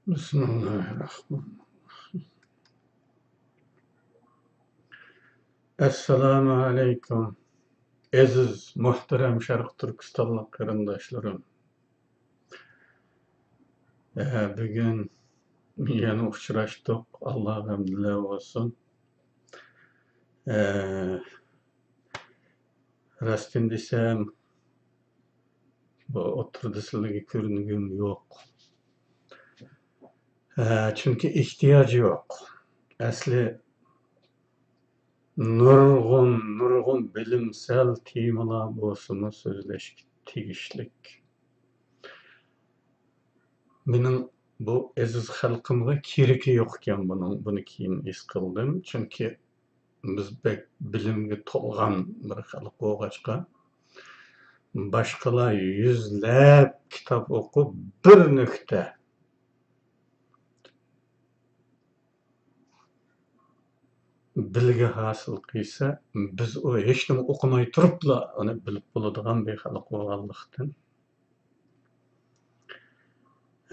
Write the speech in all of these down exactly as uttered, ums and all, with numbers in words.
بىسمىللاھىرراھمانىرراھىم. ئەسسالامۇ ئەلەيكۇم، ئەزىز، مۆھتەرەم شەرقىي تۈركىستانلىق قېرىنداشلىرىم. ئە، بۈگۈن يەنە ئۇچراشتۇق. ئاللاغا ھەمدۇلىللا بولسۇن. ئە، راستىنى دېسەم، بۇ ئوتتۇرىدا سىلەرگە كۆرۈنگۈم يوق. ئە، چۈنكى ئېھتىياج يوق. ئەسلى نۇرغۇن، نۇرغۇن بىلىمسەل تېمىلار بولسىمۇ سۆزلەشكە تېگىشلىك. مېنىڭ بۇ ئەزىز خەلقىمگە كېرىكى يوق ئىكەن بۇنىڭ، بۇنى كېيىن ھېس قىلدىم. چۈنكى بىز بەك بىلىمگە تولغان بىر خەلق بولغاچقا، باشقىلار يۈزلەپ كىتاب ئوقۇپ، بىر نۇقتا بىلگە ھاسىل قىلسا، بىز ئۇ ھېچنېمە ئوقۇماي تۇرۇپلا ئۇنى بىلىپ بولىدىغان بىر خەلق بولغانلىقتىن،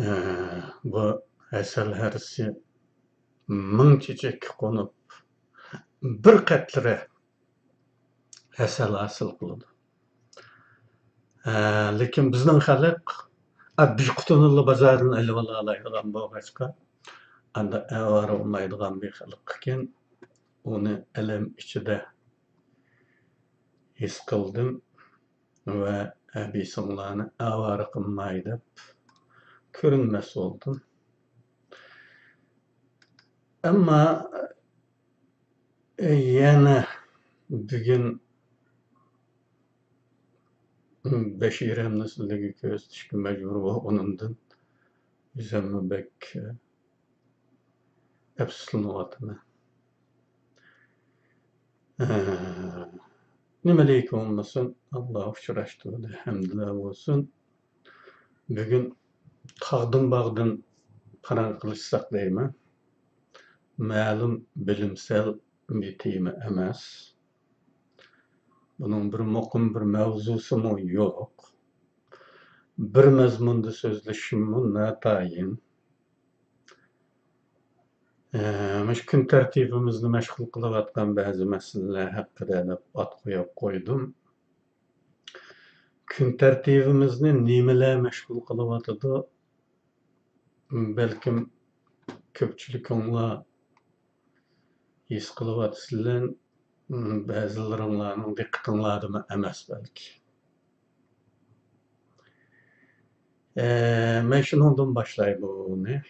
ئە، بۇ ھەسەل ھەرىسى مىڭ چېچەككە قونۇپ، بىر قەترە ھەسەل ھاسىل قىلىدۇ. ئە، لېكىن بىزنىڭ خەلق، ئە، بىر قۇتىنىلا بازاردىن ئېلىۋالالايدىغان بولغاچقا، ئاندا ئاۋارە بولمايدىغان بىر خەلق ئىكەن. ئۇنى ئەلەم ئىچىدە ھېس قىلدىم ۋە ئەبىسىڭلارنى ئاۋارە قىلماي دەپ كۆرۈنمەس بولدۇم. ئەمما يەنە بۈگۈن بەشىرەمنى سىلەرگە كۆرسىتىشكە مەجبۇر بولغىنىمدىن ئۆزۈممۇ بەك ئەپسۇسلىنىۋاتىمەن. نېمە دېيىكى بولمىسۇن، ئاللا ئۇچراشتۇردى، ھەمدۇلىللا بولسۇن. بۈگۈن تاغدىن باغدىن پاراڭ قىلىشساق دەيمەن. مەلۇم بىلىمسەل بىر تېما ئەمەس. بۇنىڭ بىر مۇقىم بىر مەۋزۇسىمۇ يوق. بىر مەزمۇندا سۆزلىشىممۇ ناتايىن. ئە، مۇشۇ كۈن تەرتىپىمىزنى مەشغۇل قىلىۋاتقان بەزى مەسىلىلەر ھەققىدە دەپ ئات قويۇپ قويدۇم. كۈن تەرتىپىمىزنى نېمىلەر مەشغۇل قىلىۋاتىدۇ؟ بەلكىم كۆپچىلىكىڭلار ھېس قىلىۋاتىسىلەر، بەزىلىرىڭلارنىڭ دىققىتىڭلاردىمۇ ئەمەس بەلكى. ئە، مەن شۇنىڭدىن باشلاي بۇنى.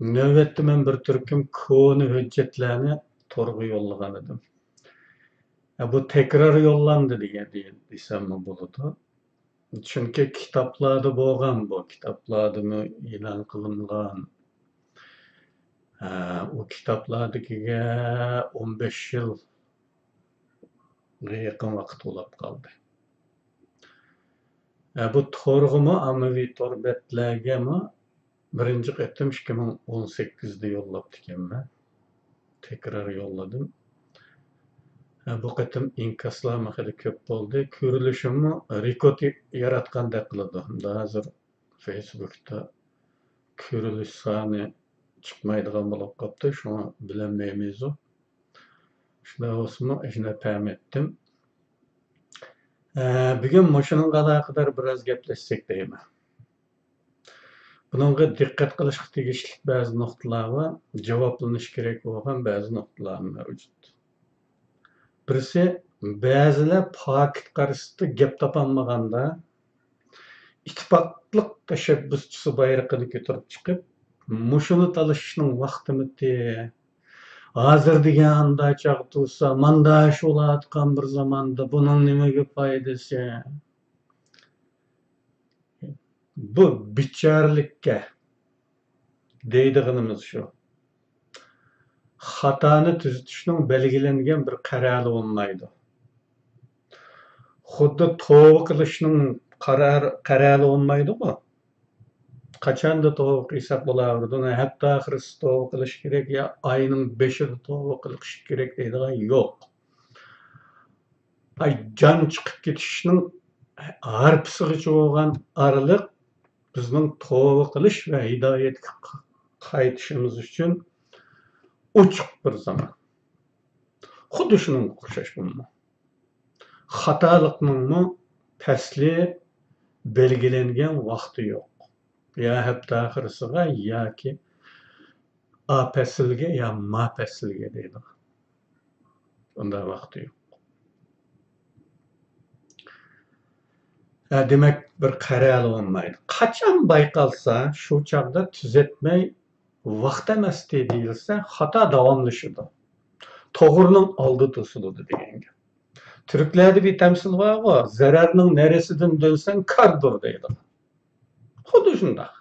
نۆۋەتتە مەن بىر تۈركۈم كونا ھۆججەتلەرنى تورغا يوللىغان ئىدىم. ئە، بۇ تەكرار يوللاندى دېگەن، دېسەممۇ بولىدۇ. چۈنكى كىتابلاردا بولغان، بۇ كىتابلاردىمۇ ئېلان قىلىنغان. ھە، ئۇ كىتابلاردىكىگە ئون بەش يىلغا يېقىن ۋاقىت بولاپ قالدى. ھە، بۇ تورغىمۇ، ئاممىۋى تور بەتلەرگىمۇ بىرىنچى قېتىم ئىككى مىڭ ئون سەككىزدە يوللاپتىكەنمەن. تەكرار يوللىدىم. ھە، بۇ قېتىم ئىنكاسلارمۇ خېلى كۆپ بولدى. كۆرۈلۈشىمۇ رېكورت ياراتقاندەك قىلىدۇ. ھازىر فېيسبۇكتا كۆرۈلۈش سانى چىقمايدىغان بولۇپ قاپتۇ، شۇڭا بىلەلمەيمىزۇ. شۇنداق بولسىمۇ، ئەجىنە پەم ئەتتىم. ئە، بۈگۈن مۇشۇنىڭغا ئالاقىدار بىراز گەپلەشسەك دەيمەن. بۇنىڭغا دىققەت قىلىشقا تېگىشلىك بەزى نۇقتىلار بار، جاۋابلىنىش كېرەك بولغان بەزى نۇقتىلار مەۋجۇت. بىرسى، بەزىلەر پاكىت قارىسىدا گەپ تاپالمىغاندا، ئىتتىپاقلىق تەشەببۇسچىسى بايرىقىنى كۆتۈرۈپ چىقىپ، مۇشۇنى تالىشىشنىڭ ۋاقتىمىتى؟ ھازىر دېگەن ئاندا چاغ تۇرسا، ماندا شۇلاتقان بىر زاماندا بۇنىڭ نېمىگە پايدىسى؟ بۇ بىچارىلىككە دەيدىغىنىمىز شۇ. خاتانى تۈزىتىشنىڭ بەلگىلەنگەن بىر قەرەلى بولمايدۇ. خۇددى توۋا قىلىشنىڭ قارار، قەرەلى بولمايدۇغۇ. قاچاندا توۋا قىلساق بولاۋېرىدۇ. ھەپتە ئاخىرىسى توۋا قىلىش كېرەك يا ئاينىڭ بېشىدا توۋا قىلىش كېرەك دەيدىغان يوق. ئاي، جان چىقىپ كېتىشنىڭ ھارپىسىغىچە بولغان ئارىلىق بىزنىڭ توۋا قىلىش ۋە ھىدايەتكە قايتىشىمىز ئۈچۈن ئوچۇق بىر زامان. خۇددى شۇنىڭغا ئوخشاش بۇمۇ. خاتالىقنىڭمۇ پەسلى بەلگىلەنگەن ۋاقتى يوق. يا ھەپتە ئاخىرسىغا ياكى ئا پەسىلگە يا ما پەسىلگە دەيدىغان. ئۇنداق ۋاقتى يوق. ھە، دېمەك، بىر قەرەلى بولمايدۇ. قاچان بايقالسا، شۇ چاغدا تۈزەتمەي ۋاقىت ئەمەستى دېيىلسە، خاتا داۋاملىشىدۇ. توغرىنىڭ ئالدى توسۇلىدۇ دېگەن گەپ. تۈركلەردە بىر تەمسىل بارغۇ، زەرەرنىڭ نەرىسىدىن دۆنسەڭ كاردۇر دەيدۇ. خۇددى شۇنداق.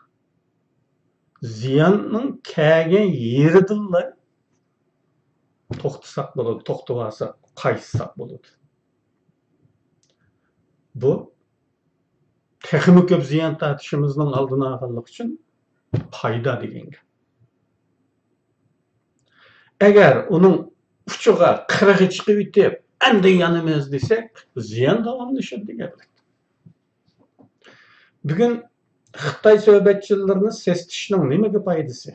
زىياننىڭ كەلگەن يېرىدىنلا توختىساق بولىدۇ، توختىۋالساق، قايتساق بولىدۇ. بۇ تېخىمۇ كۆپ زىيان تارتىشىمىزنىڭ ئالدىنى ئالغانلىقى ئۈچۈن پايدا دېگەن گەپ. ئەگەر ئۇنىڭ ئۇچىغا، قىرىغا چىقىۋېتىپ، ئەمدى يانىمىز دېسەك، زىيان داۋاملىشىدۇ دېگەنلىك. بۈگۈن خىتاي سۆھبەتچىلىرىنى سېسىتىشنىڭ نېمىگە پايدىسى؟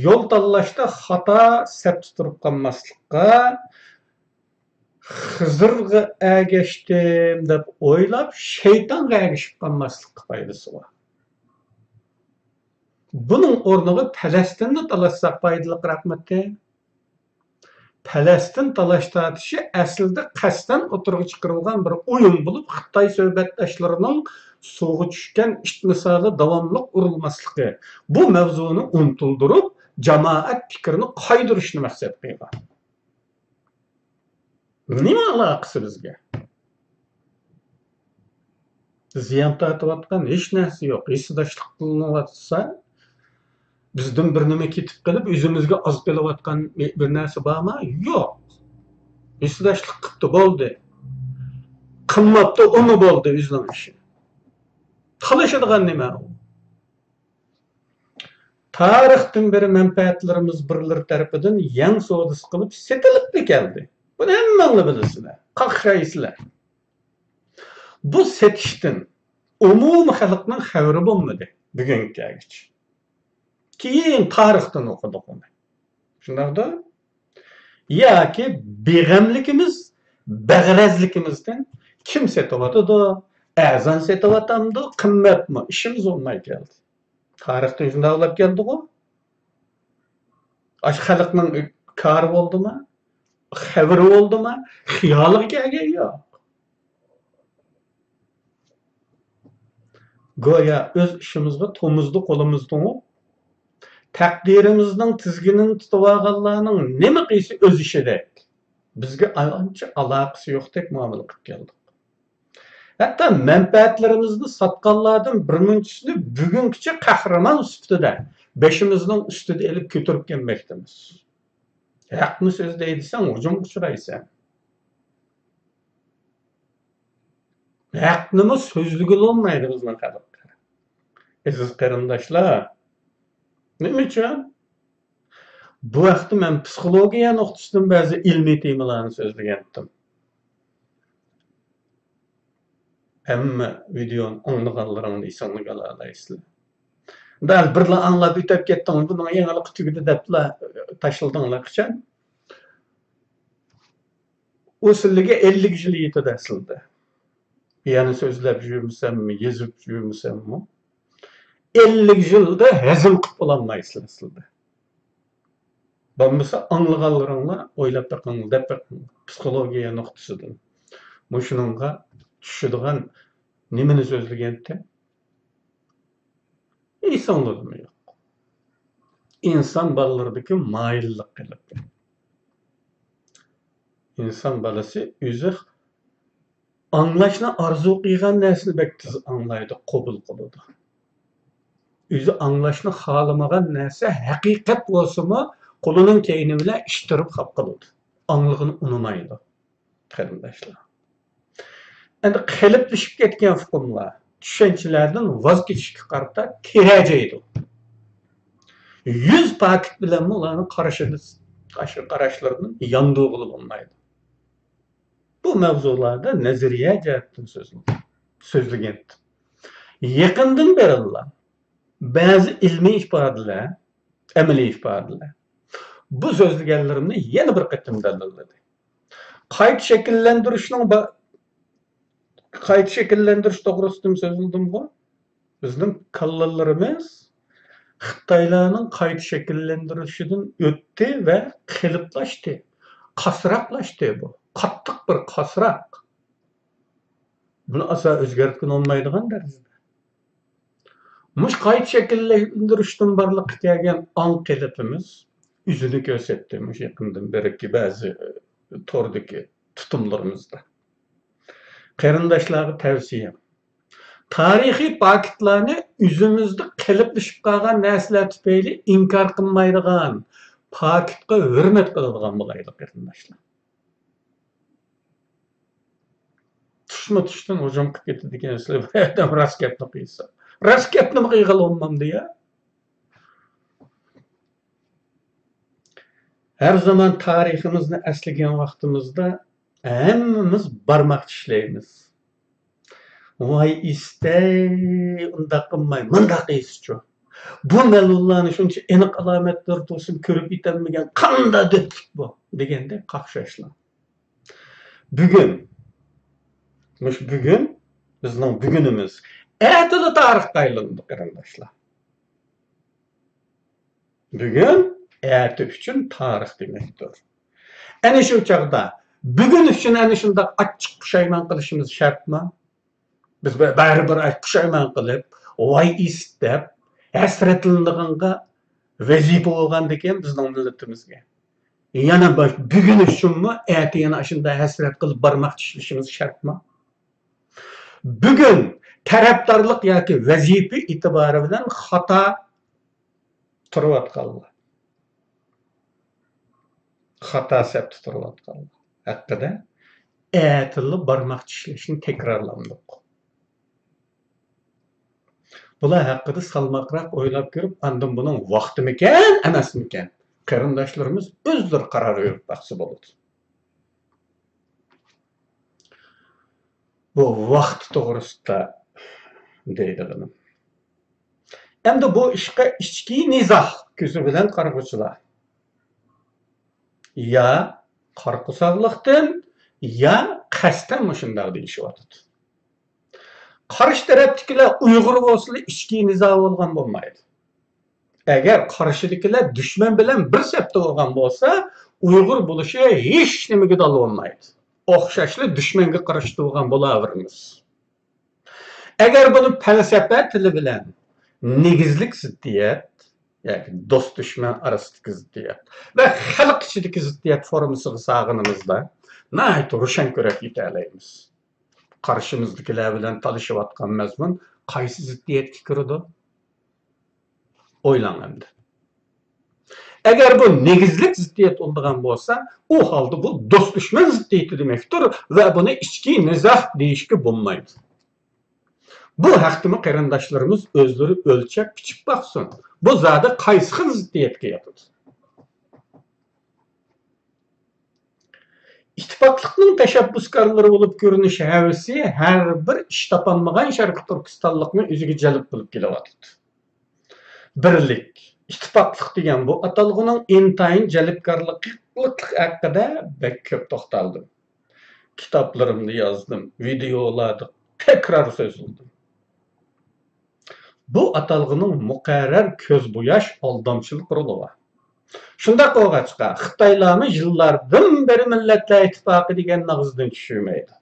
يول تاللاشتا خاتا سەپتە تۇرۇپ قالماسلىققا، خىزىرغا ئەگەشتىم دەپ ئويلاپ، شەيتانغا ئەگىشىپ قالماسلىققا پايدىسى بار. بۇنىڭ ئورنىغا پەلەستىننى تالاشساق پايدىلىقراقمىتى؟ پەلەستىن تالاش تارتىشى ئەسلىدە قەستەن ئوتتۇرىغا چىقىرىلغان بىر ئويۇن بولۇپ، خىتاي سۆھبەتداشلىرىنىڭ سۇغا چۈشكەن ئىت مىسالى داۋاملىق ئۇرۇلماسلىقى، بۇ مەۋزۇنى ئۇنتۇلدۇرۇپ، جامائەت پىكرىنى قايدۇرۇشنى مەقسەت قىلغان. نېمە ئالاقىسى بىزگە؟ زىيان تارتىۋاتقان ھېچ نەرسە يوق. ھېسداشلىق قىلىنىۋاتسا، بىزدىن بىر نېمە كېتىپ قېلىپ، ئۆزىمىزگە ئاز قېلىۋاتقان بىر نەرسە بارمۇ؟ يوق. ھېسداشلىق قىپتۇ، بولدى. قىلماپتۇ، ئۇمۇ بولدى ئۆزىنىڭ ئىشى. تالىشىدىغان نېمە ئۇ؟ تارىختىن بېرى مەنپەئەتلىرىمىز بىرلىرى تەرىپىدىن يەڭ سودىسى قىلىپ سېتىلىپلا كەلدى. بۇنى ھەممەڭلار بىلىسىلەر، قاقشايسىلەر. بۇ سېتىشتىن ئومۇمىي خەلقنىڭ خەۋىرى بولمىدى بۈگۈنگە كەلگۈچە. كېيىن تارىختىن ئوقۇدۇق ئۇنى. شۇنداقتا؟ ياكى بىغەملىكىمىز، بەغرەزلىكىمىزدىن كىم سېتىۋاتىدۇ، ئەرزان سېتىۋاتامدۇ، قىممەتمۇ، ئىشىمىز بولماي كەلدى. تارىختىن شۇنداق بولۇپ كەلدىغۇ. ئاشۇ خەلقنىڭ كارى بولدىمۇ؟ خەۋىرى بولدىمۇ؟ خىيالىغا كەلگەن يوق. گويا ئۆز ئىشىمىزغا تومۇزدا قولىمىزنى تۇڭۇپ، تەقدىرىمىزنىڭ تىزگىنىنى تۇتۇۋالغانلارنىڭ نېمە قىلسا ئۆز ئىشىدەك، بىزگە ئانچە ئالاقىسى يوقتەك مۇئامىلە قىلىپ كەلدۇق. ھەتتا مەنپەئەتلىرىمىزنى ساتقانلاردىن بىر مۇنچىسىنى بۈگۈنگىچە قەھرىمان سۈپىتىدە بېشىمىزنىڭ ئۈستىدە ئېلىپ كۆتۈرۈپ كەلمەكتىمىز. ھەقنى سۆزلەي دېسەڭ، ھۇجۇمغا ئۇچرايسەن. ھەقنىمۇ سۆزلىگىلى بولمايدۇ بىزنىڭ خەلققە. ئەزىز قېرىنداشلار، نېمە ئۈچۈن؟ بۇ ھەقتە مەن پسىخولوگىيە نۇقتىسىدىن بەزى ئىلمىي تېمىلارنى سۆزلىگەنتىم. ھەممە ۋىدېونى ئاڭلىغانلىرىڭلار ئېسىڭلارگە ئالالايسىلەر. دەل بىرلا ئاڭلاپ ئۆتۈپ كەتتىڭ، بۇنىڭ يېڭىلىقى تۈگىدى دەپلا تاشلىدىڭلار قاچان؟ ئۇ سىلىگە ئەللىك يىل يېتىدۇ ئەسلىدە. يەنە سۆزلەپ يۈرمىسەممۇ، يېزىپ يۈرمىسەممۇ، ئەللىك يىلدا ھەزىم قىلىپ بولالمايسىلەر ئەسلىدە. بولمىسا ئاڭلىغانلىرىڭلار ئويلاپ بېقىڭ، دەپ بېقىڭ، پسىخولوگىيە نۇقتىسىدىن. مۇشۇنىڭغا چۈشىدىغان نېمىنى سۆزلىگەنتىم؟ ئېسىڭلىدىمۇ يوق. ئىنسان بالىلىرىدىكى مايىللىق قېلىپ. ئىنسان بالىسى ئۆزى ئاڭلاشنى ئارزۇ قىلغان نەرسىنى بەك تېز ئاڭلايدۇ، قوبۇل قىلىدۇ. ئۆزى ئاڭلاشنى خالىمىغان نەرسە ھەقىقەت بولسىمۇ، قولىنىڭ كەينى بىلەن ئىتتىرىپ خاپ قىلىدۇ. ئاڭلىغىنى ئۇنىمايدۇ، قېرىنداشلار. ئەمدى قېلىپلىشىپ كەتكەن ئۇقۇملار، چۈشەنچىلەردىن ۋاز كېچىشكە قارىتا تىرەجەيدۇ. يۈز پاكىت بىلەنمۇ ئۇلارنىڭ قارىشىدىن، قاراشلىرىدىن ياندۇرغىلى بولمايدۇ. بۇ مەۋزۇلاردا نەزەرىيە جەھەتتىن سۆزلىگەن. يېقىندىن بېرىلا بەزى ئىلمىي ئىپادىلەر، ئەمەلىي ئىپادىلەر بۇ سۆزلىگەنلىرىمنى يەنە بىر قېتىم دەلىللىدى. قايتا شەكىللەندۈرۈشنىڭ با-، قايتا شەكىللەندۈرۈش توغرىسىدىمۇ سۆزلىدىمغۇ؟ بىزنىڭ كاللىلىرىمىز خىتايلارنىڭ قايتا شەكىللەندۈرۈشىدىن ئۆتتى ۋە قېلىپلاشتى. قاسراقلاشتى بۇ. قاتتىق بىر قاسراق. بۇنى ئاسا ئۆزگەرتكىلى بولمايدىغان دەرىجىدە. مۇشۇ قايتا شەكىللەندۈرۈشتىن بارلىققا كەلگەن ئاڭ قېلىپىمىز ئۆزىنى كۆرسەتتى مۇشۇ يېقىندىن بېرىكى بەزى، ئى، توردىكى تۇتۇملىرىمىزدا. قېرىنداشلارغا تەۋسىيەم، تارىخىي پاكىتلارنى ئۆزىمىزدە قېلىپلىشىپ قالغان نەرسىلەر تۈپەيلى ئىنكار قىلمايدىغان، پاكىتقا ھۆرمەت قىلىدىغان بولايلى، قېرىنداشلار. تۇشمۇ تۇشتىن ھۇجۇم قىلىپ كېتىدىكەنسىلەر، بىر ئادەم راست گەپنى قىلسا. راست گەپنىمۇ قىلغىلى بولمامدۇ يا؟ ھەر زامان تارىخىمىزنى ئەسلىگەن ۋاقتىمىزدا ھەممىمىز بارماق چىشلەيمىز. ۋاي ئىسىتەي، ئۇنداق قىلماي، مۇنداق ئىسىچۇ. بۇ مەلۇنلارنى شۇنچە ئېنىق ئالامەتلىرى تۇرسىمۇ كۆرۈپ يېتەلمىگەن قانداق دۆتلۈك بۇ دېگەندەك قاقشاشلا. بۈگۈن، مۇشۇ بۈگۈن بىزنىڭ بۈگۈنىمىز ئەتىلا تارىخقا ئايلىنىدۇ، قېرىنداشلار. بۈگۈن ئەتە ئۈچۈن تارىخ دېمەكتۇر. ئەنە شۇ چاغدا بۈگۈن ئۈچۈن ئەنە شۇنداق ئاچچىق پۇشايمان قىلىشىمىز شەرتمۇ؟ بىز بە-، بەرىبىر پۇشايمان قىلىپ، ۋاي ئىسىت دەپ ھەسرەتلىنىدىغانغا ۋەزىپە بولغاندىكىن بىزنىڭ مىللىتىمىزگە. يەنە باش-، بۈگۈن ئۈچۈنمۇ ئەتە يەنە ئاشۇنداق ھەسرەت قىلىپ بارماق چىشلىشىمىز شەرتمۇ؟ بۈگۈن تەرەپدارلىق ياكى ۋەزىپە ئېتىبارى بىلەن خاتا تۇرۇۋاتقانلار، خاتا سەپتە تۇرۇۋاتقانلار ھەققىدە ئەتىلا بارماق چىشلەشنى تەكرارلامدۇق؟ بۇلار ھەققىدە سالماقراق ئويلاپ كۆرۈپ، ئاندىن بۇنىڭ ۋاقتىمىكەن، ئەمەسمىكەن، قېرىنداشلىرىمىز ئۆزلىرى قارار بېرىپ باقسا بولىدۇ. بۇ ۋاقىت توغرىسىدا دەيدىغىنىم. ئەمدى بۇ ئىشقا ئىچكى نىزا كۆزى بىلەن قارىغۇچىلار يا قارا قورساقلىقتىن، يا قەستەن مۇشۇنداق دېيىشىۋاتىدۇ. قارشى تەرەپتىكىلەر ئۇيغۇر بولسىلا ئىچكى نىزا بولغان بولمايدۇ. ئەگەر قارشىدىكىلەر دۈشمەن بىلەن بىر سەپتە بولغان بولسا، ئۇيغۇر بولۇشى ھېچ نېمىگە دال بولمايدۇ. ئوخشاشلا دۈشمەنگە قارشى تۇرغان بولاۋېرىمىز. ئەگەر بۇنى پەلسەپە تىلى بىلەن نېگىزلىك زىددىيەت ياكى دوست-دۈشمەن ئارىسىدىكى زىددىيەت ۋە خەلق ئىچىدىكى زىددىيەت فورمىسىغا سالغىنىمىزدا، ناھايىتى روشەن كۆرۈپ يېتەلەيمىز. قارشىمىزدىكىلەر بىلەن تالىشىۋاتقان مەزمۇن قايسى زىددىيەتكە كىرىدۇ؟ ئويلاڭ ئەمدى. ئەگەر بۇ نېگىزلىك زىددىيەت بولىدىغان بولسا، ئۇ ھالدا بۇ دوست-دۈشمەن زىددىيىتى دېمەكتۇر ۋە بۇنى ئىچكى نىزا دېيىشكە بولمايدۇ. بۇ ھەقتىمۇ قېرىنداشلىرىمىز ئۆزلىرى ئۆلچەپ پىچىپ باقسۇن. بۇ زادى قايسى خىل زىددىيەتكە ياتىدۇ؟ ئىتتىپاقلىقنىڭ تەشەببۇسكارلىرى بولۇپ كۆرۈنۈش ھەۋىسى ھەر بىر ئىش تاپالمىغان شەرقىي تۈركىستانلىقنى ئۆزىگە جەلپ قىلىپ كېلىۋاتىدۇ. بىرلىك، ئىتتىپاقلىق دېگەن بۇ ئاتالغۇنىڭ ئىنتايىن جەلپكارلىقى ھەققىدە بەك كۆپ توختالدىم. كىتابلىرىمدا يازدىم، ۋىدېئولاردا تەكرار سۆزلىدىم. بۇ ئاتالغۇنىڭ مۇقەررەر كۆز بوياش، ئالدامچىلىق رولى بار. شۇنداق بولغاچقا، خىتايلارمۇ يىللاردىن بېرى مىللەتلەر ئىتتىپاقى دېگەن ناغزىدىن چۈشۈرمەيدۇ.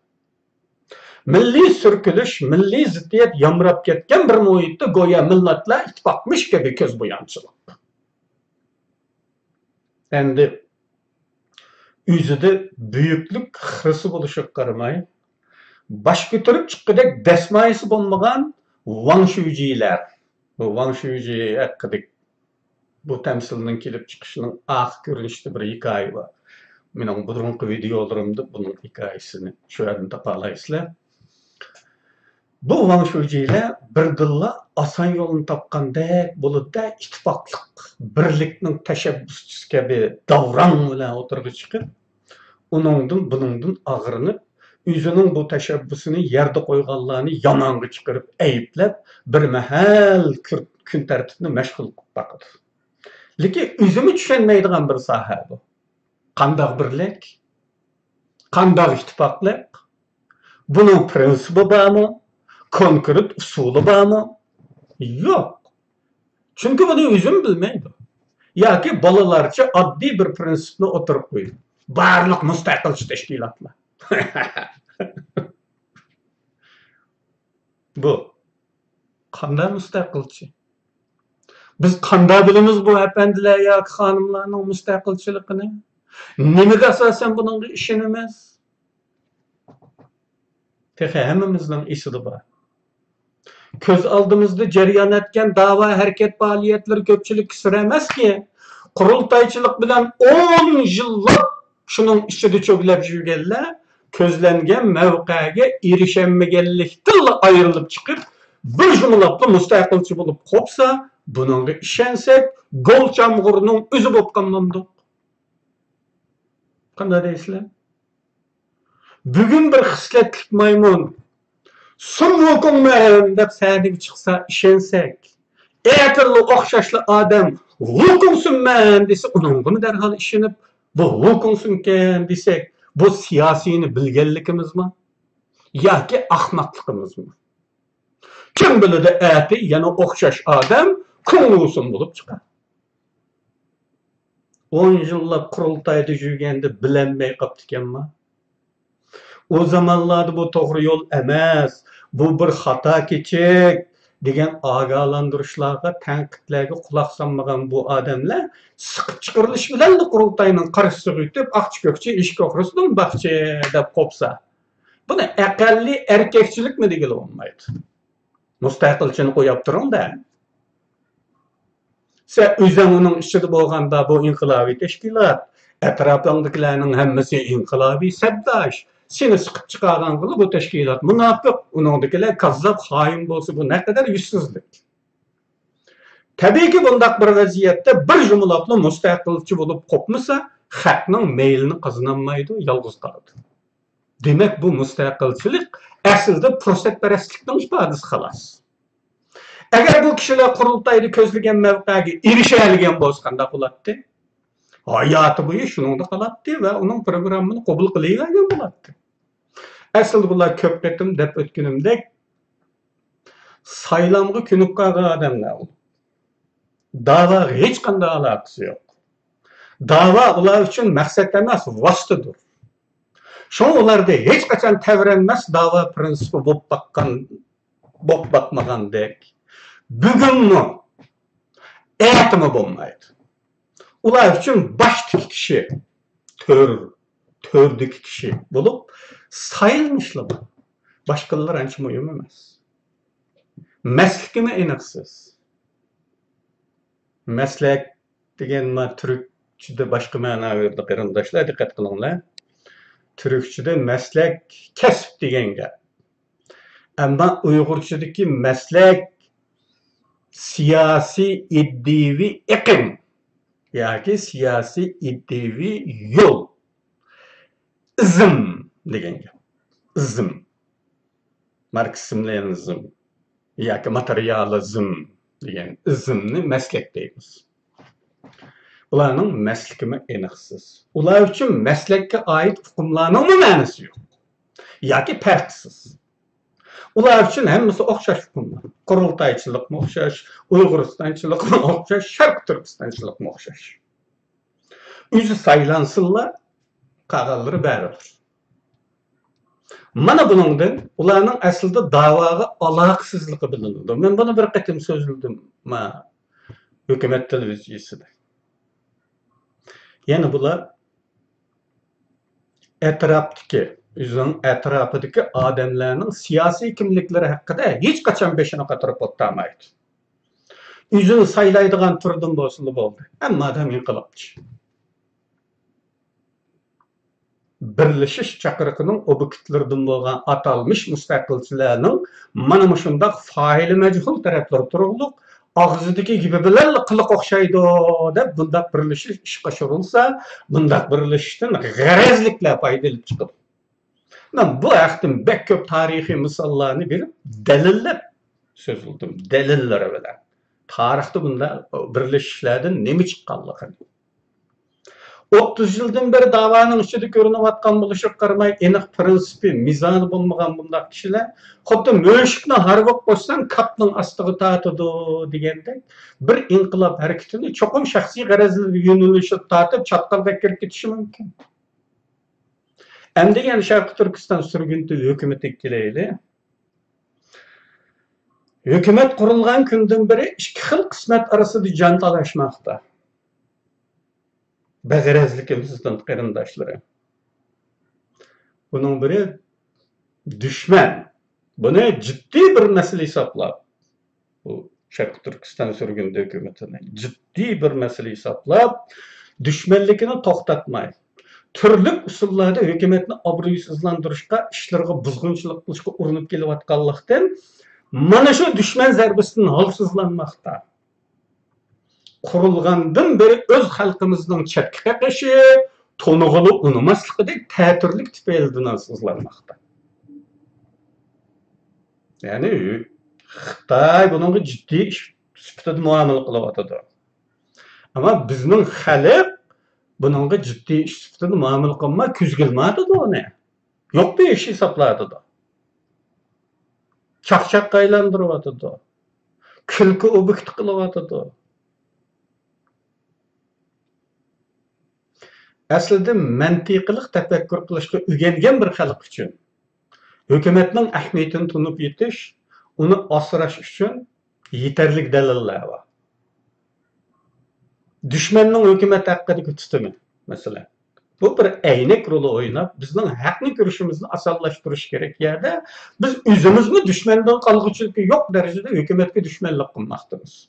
مىللىي سۈركىلىش، مىللىي زىددىيەت يامراپ كەتكەن بىر مۇھىتتا گويا مىللەتلەر ئىتتىپاقمىش كەبى كۆز بويامچىلىق. ئەمدى ئۆزىدە بۈيۈكلۈك خىرىسى بولۇشىغا قارىماي، باش كۆتۈرۈپ چىققۇدەك دەسمايىسى بولمىغان ۋاڭ شۈجىلەر، بۇ ۋاڭ شۈجى ھەققىدىكى بۇ تەمسىلنىڭ كېلىپ چىقىشىنىڭ ئارقا كۆرۈنۈشىدە بىر ھېكايە بار. مېنىڭ بۇرۇنقى ۋىدېئولىرىمدا بۇنىڭ ھېكايىسىنى شۇ يەردىن تاپالايسىلەر. بۇ ۋاڭ شۇجىلەر بىردىنلا ئاسان يولنى تاپقاندەك بولىدۇ-دە، ئىتتىپاقلىق، بىرلىكنىڭ تەشەببۇسچىسى كەبى داۋراڭ بىلەن ئوتتۇرىغا چىقىپ، ئۇنىڭدىن، بۇنىڭدىن ئاغرىنىپ، ئۆزىنىڭ بۇ تەشەببۇسىنى يەردە قويغانلارنى يامانغا چىقىرىپ ئەيىبلەپ، بىر مەھەل كۈر-، كۈن تەرتىپنى مەشغۇل قىلىپ باقىدۇ. لېكىن ئۆزىمۇ چۈشەنمەيدىغان بىر ساھە بۇ. قانداق بىرلىك؟ قانداق ئىتتىپاقلىق؟ بۇنىڭ پىرىنسىپى بارمۇ؟ كونكرېت ئۇسۇلى بارمۇ؟ يوق. چۈنكى بۇنى ئۆزىمۇ بىلمەيدۇ. ياكى بالىلارچە ئاددىي بىر پىرىنسىپنى ئوتتۇرىغا قويىدۇ. بارلىق مۇستەقىلچى تەشكىلاتلار. بۇ قانداق مۇستەقىلچى؟ بىز قانداق بىلىمىز بۇ ئەپەندىلەر ياكى خانىملارنىڭ مۇستەقىلچىلىقىنى؟ نېمىگە ئاساسەن بۇنىڭغا ئىشىنىمىز؟ تېخى ھەممىمىزنىڭ ئېسىدە بار. كۆز ئالدىمىزدا جەريان ئەتكەن داۋا ھەرىكەت پائالىيەتلىرى كۆپچىلىككە سىر ئەمەسكى، قۇرۇلتايچىلىق بىلەن ئون يىللاپ شۇنىڭ ئىچىدە چۆگىلەپ يۈرگەنلەر كۆزلەنگەن مەۋقەگە ئېرىشەلمىگەنلىكتىنلا ئايرىلىپ چىقىپ، بىر جۇملاپلا مۇستەقىلچى بولۇپ قوپسا، بۇنىڭغا ئىشەنسەك، گول چامغۇرنىڭ ئۆزى بولۇپ قالمامدۇق؟ قانداق دەيسىلەر؟ بۈگۈن بىر خىسلەتلىك مايمۇن، سۇن ۋۇكۇڭمەن دەپ سەھنىگە چىقسا ئىشەنسەك، ئەتىللا ئوخشاشلا ئادەم ۋۇكۇڭسۇنمەن دېسە، ئۇنىڭغىمۇ دەرھال ئىشىنىپ، بۇ ۋۇكۇڭسۇنكەن دېسەك، بۇ سىياسىينى بىلگەنلىكىمىزمۇ ياكى ئاخماقلىقىمىزمۇ؟ كىم بىلىدۇ، ئەتە يەنە ئوخشاش ئادەم كۇڭلۇسۇن بولۇپ چىقار. ئون يىللاپ قۇرۇلتايدا يۈرگەندە بىلەلمەي قاپتىكەنما؟ ئۇ زامانلاردا بۇ توغرا يول ئەمەس، بۇ بىر خاتا كېچىك دېگەن ئاگاھلاندۇرۇشلارغا، تەنقىدلەرگە قۇلاق سالمىغان بۇ ئادەملەر سىقىپ چىقىرىلىش بىلەنلا قۇرۇلتاينىڭ قارشىسىغا ئۆتۈپ، ئاقچى كۆكچى ئېشىك ئوغرىسىدىن باقچى دەپ قوپسا، بۇنى ئەقەللىي ئەركەكچىلىكمۇ دېگىلى بولمايدۇ. مۇستەقىلچىنى قويۇپ تۇرۇڭ-دە. سەن ئۆزۈڭ ئۇنىڭ ئىچىدە بولغاندا، بۇ ئىنقىلابىي تەشكىلات، ئەتراپىڭدىكىلەرنىڭ ھەممىسى ئىنقىلابىي سەپداش، سېنى سىقىپ چىقارغانغىلا بۇ تەشكىلات مۇناپىق، ئۇنىڭدىكىلەر كاززاپ، خائىن بولسا، بۇ نەقەدەر يۈزسىزلىك. تەبىئىيكى، بۇنداق بىر ۋەزىيەتتە بىر جۇملاپلا مۇستەقىلچى بولۇپ قوپمىسا، خەقنىڭ مەيلىنى قازىنالمايدۇ، يالغۇز قالىدۇ. دېمەك، بۇ مۇستەقىلچىلىق ئەسلىدە پۇرسەتپەرەسلىكنىڭ ئىپادىسى، خالاس. ئەگەر بۇ كىشىلەر قۇرۇلتايدا كۆزلىگەن مەۋقەگە ئېرىشەلىگەن بولسا، قانداق بولاتتى؟ ھاياتى بويى شۇنىڭدا قالاتتى ۋە ئۇنىڭ پروگراممىنى قوبۇل قىلىۋەرگەن بولاتتى. ئەسلىدە بۇلار كۆپ قېتىم دەپ ئۆتكىنىمدەك، سايلامغا كۆنۈپ قالغان ئادەملەر ئۇلار. داۋاغا ھېچقانداق ئالاقىسى يوق. داۋا ئۇلار ئۈچۈن مەقسەت ئەمەس، ۋاسىتىدۇر. شۇڭا ئۇلاردا ھېچقاچان تەۋرەنمەس داۋا پىرىنسىپى بولۇپ باققان، بولۇپ باقمىغاندەك، بۈگۈنمۇ، ئەتىمۇ بولمايدۇ. ئۇلار ئۈچۈن باشتىكى كىشى تۆر، تۆردىكى كىشى بولۇپ سايلىنىشلا بار. باشقىلار ئانچە مۇھىم ئەمەس. مەسلىكىمۇ ئېنىقسىز. مەسلەك دېگەن ما تۈركچىدە باشقا مەنا بېرىدۇ، قېرىنداشلار، دىققەت قىلىڭلار. تۈركچىدە مەسلەك كەسىپ دېگەن گەپ. ئەمما ئۇيغۇرچىدىكى مەسلەك سىياسىي ئىدىيىۋى ئېقىم ياكى سىياسىي ئىدىيىۋى يول. ئىزم دېگەن گەپ. ئىزم. ماركسىزم، لېنىنىزم ياكى ماتېرىيالىزم دېگەن ئىزمنى مەسلەك دەيمىز. بۇلارنىڭ مەسلىكىمۇ ئېنىقسىز. ئۇلار ئۈچۈن مەسلەككە ئائىت ئۇقۇملارنىڭمۇ مەنىسى يوق. ياكى پەرقسىز. ئۇلار ئۈچۈن ھەممىسى ئوخشاش ئۇقۇملار. قۇرۇلتايچىلىقمۇ ئوخشاش، ئۇيغۇرىستانچىلىقمۇ ئوخشاش، شەرقىي تۈركىستانچىلىقمۇ ئوخشاش. ئۆزى سايلانسىنلا، قالغانلىرى بەرىبىر. مانا بۇنىڭدىن ئۇلارنىڭ ئەسلىدە داۋاغا ئالاقىسىزلىقى بىلىنىدۇ. مەن بۇنى بىر قېتىم سۆزلىدىم، ما، ھۆكۈمەت تېلېۋىزىيىسىدە. يەنە بۇلار ئەتراپتىكى، ئۆزىنىڭ ئەتراپىدىكى ئادەملەرنىڭ سىياسىي كىملىكلىرى ھەققىدە ھېچقاچان بېشىنى قاتۇرۇپ ئولتۇرمايدۇ. ئۆزىنى سايلايدىغان تۈردىن بولسىلا بولدى. ھەممە ئادەم ئىنقىلابچى. بىرلىشىش چاقىرىقىنىڭ ئوبيېكتلىرىدىن بولغان ئاتالمىش مۇستەقىلچىلەرنىڭ مانا مۇشۇنداق فائىلى مەجھۇل تەرەپلىرى تۇرۇقلۇق، ئاغزىدىكى گېپى بىلەنلا قىلىقى ئوخشايدۇ دەپ بۇنداق بىرلىشىش ئىشقا ئاشۇرۇلسا، بۇنداق بىرلىشىشتىن غەرەزلىكلەر پايدا ئېلىپ چىقىدۇ. مەن بۇ ھەقتىن بەك كۆپ تارىخىي مىساللارنى بېرىپ، دەلىللەپ سۆزلىدىم، دەلىللىرى بىلەن. تارىختا بۇنداق بىرلىشىشلەردىن نېمە چىققانلىقىنى. ئوتتۇز يىلدىن بېرى داۋانىڭ ئىچىدە كۆرۈنۈۋاتقان بولۇشىغا قارىماي، ئېنىق پىرىنسىپى، مىزانى بولمىغان بۇنداق كىشىلەر خۇددى مۆشۈكنى ھارۋىغا قوشساڭ، كاپنىڭ ئاستىغا تارتىدۇ دېگەندەك، بىر ئىنقىلاب ھەرىكىتىنى چوقۇم شەخسىي غەرەزلىرى يۆنىلىشىدە تارتىپ، چاتقالغا كىرىپ كېتىشى مۇمكىن. ئەمدى يەنە شەرقىي تۈركىستان سۈرگۈندە ھۆكۈمىتىگە كېلەيلى. ھۆكۈمەت قۇرۇلغان كۈندىن بېرى ئىككى خىل قىسمەت ئارىسىدا جان تالاشماقتا. بەغەرەزلىكىمىزدىن قېرىنداشلىرى. بۇنىڭ بىرى دۈشمەن. بۇنى جىددىي بىر مەسىلە ھېسابلاپ، بۇ شەرقىي تۈركىستان سۈرگۈندە ھۆكۈمىتىنى جىددىي بىر مەسىلە ھېسابلاپ، دۈشمەنلىكىنى توختاتماي، تۈرلۈك ئۇسۇللاردا ھۆكۈمەتنى ئابرۇيسىزلاندۇرۇشقا، ئىشلىرىغا بۇزغۇنچىلىق قىلىشقا ئۇرۇنۇپ كېلىۋاتقانلىقتىن، مانا شۇ دۈشمەن زەربىسىدىن ھالسىزلانماقتا. قۇرۇلغاندىن بېرى ئۆز خەلقىمىزنىڭ چەتكە قېقىشى، تونۇغىلى ئۇنىماسلىقىدەك تەتۈرلۈك تۈپەيلىدىن ھالسىزلانماقتا. يەنى خىتاي بۇنىڭغا جىددىي ئىش سۈپىتىدە مۇئامىلە قىلىۋاتىدۇ. ئەمما بىزنىڭ خەلق بۇنىڭغا جىددىي ئىش سۈپىتىدە مۇئامىلە قىلماي، كۆزگە ئىلمايۋاتىدۇ ئۇنى. يوق بىر ئىش ھېسابلاۋاتىدۇ. چاقچاققا ئايلاندۇرۇۋاتىدۇ. كۈلكە ئوبيېكتى قىلىۋاتىدۇ. ئەسلىدە مەنتىقىلىق تەپەككۇر قىلىشقا ئۆگەنگەن بىر خەلق ئۈچۈن ھۆكۈمەتنىڭ ئەھمىيىتىنى تونۇپ يېتىش، ئۇنى ئاسراش ئۈچۈن يېتەرلىك دەلىللەر بار. دۈشمەننىڭ ھۆكۈمەت ھەققىدىكى تۇتۇمى، مەسىلەن، بۇ بىر ئەينەك رولى ئويناپ، بىزنىڭ ھەقنى كۆرۈشىمىزنى ئاسانلاشتۇرۇش كېرەك يەردە، بىز ئۆزىمىزمۇ دۈشمەندىن قالغۇچىلىكى يوق دەرىجىدە ھۆكۈمەتكە دۈشمەنلىك قىلماقتىمىز.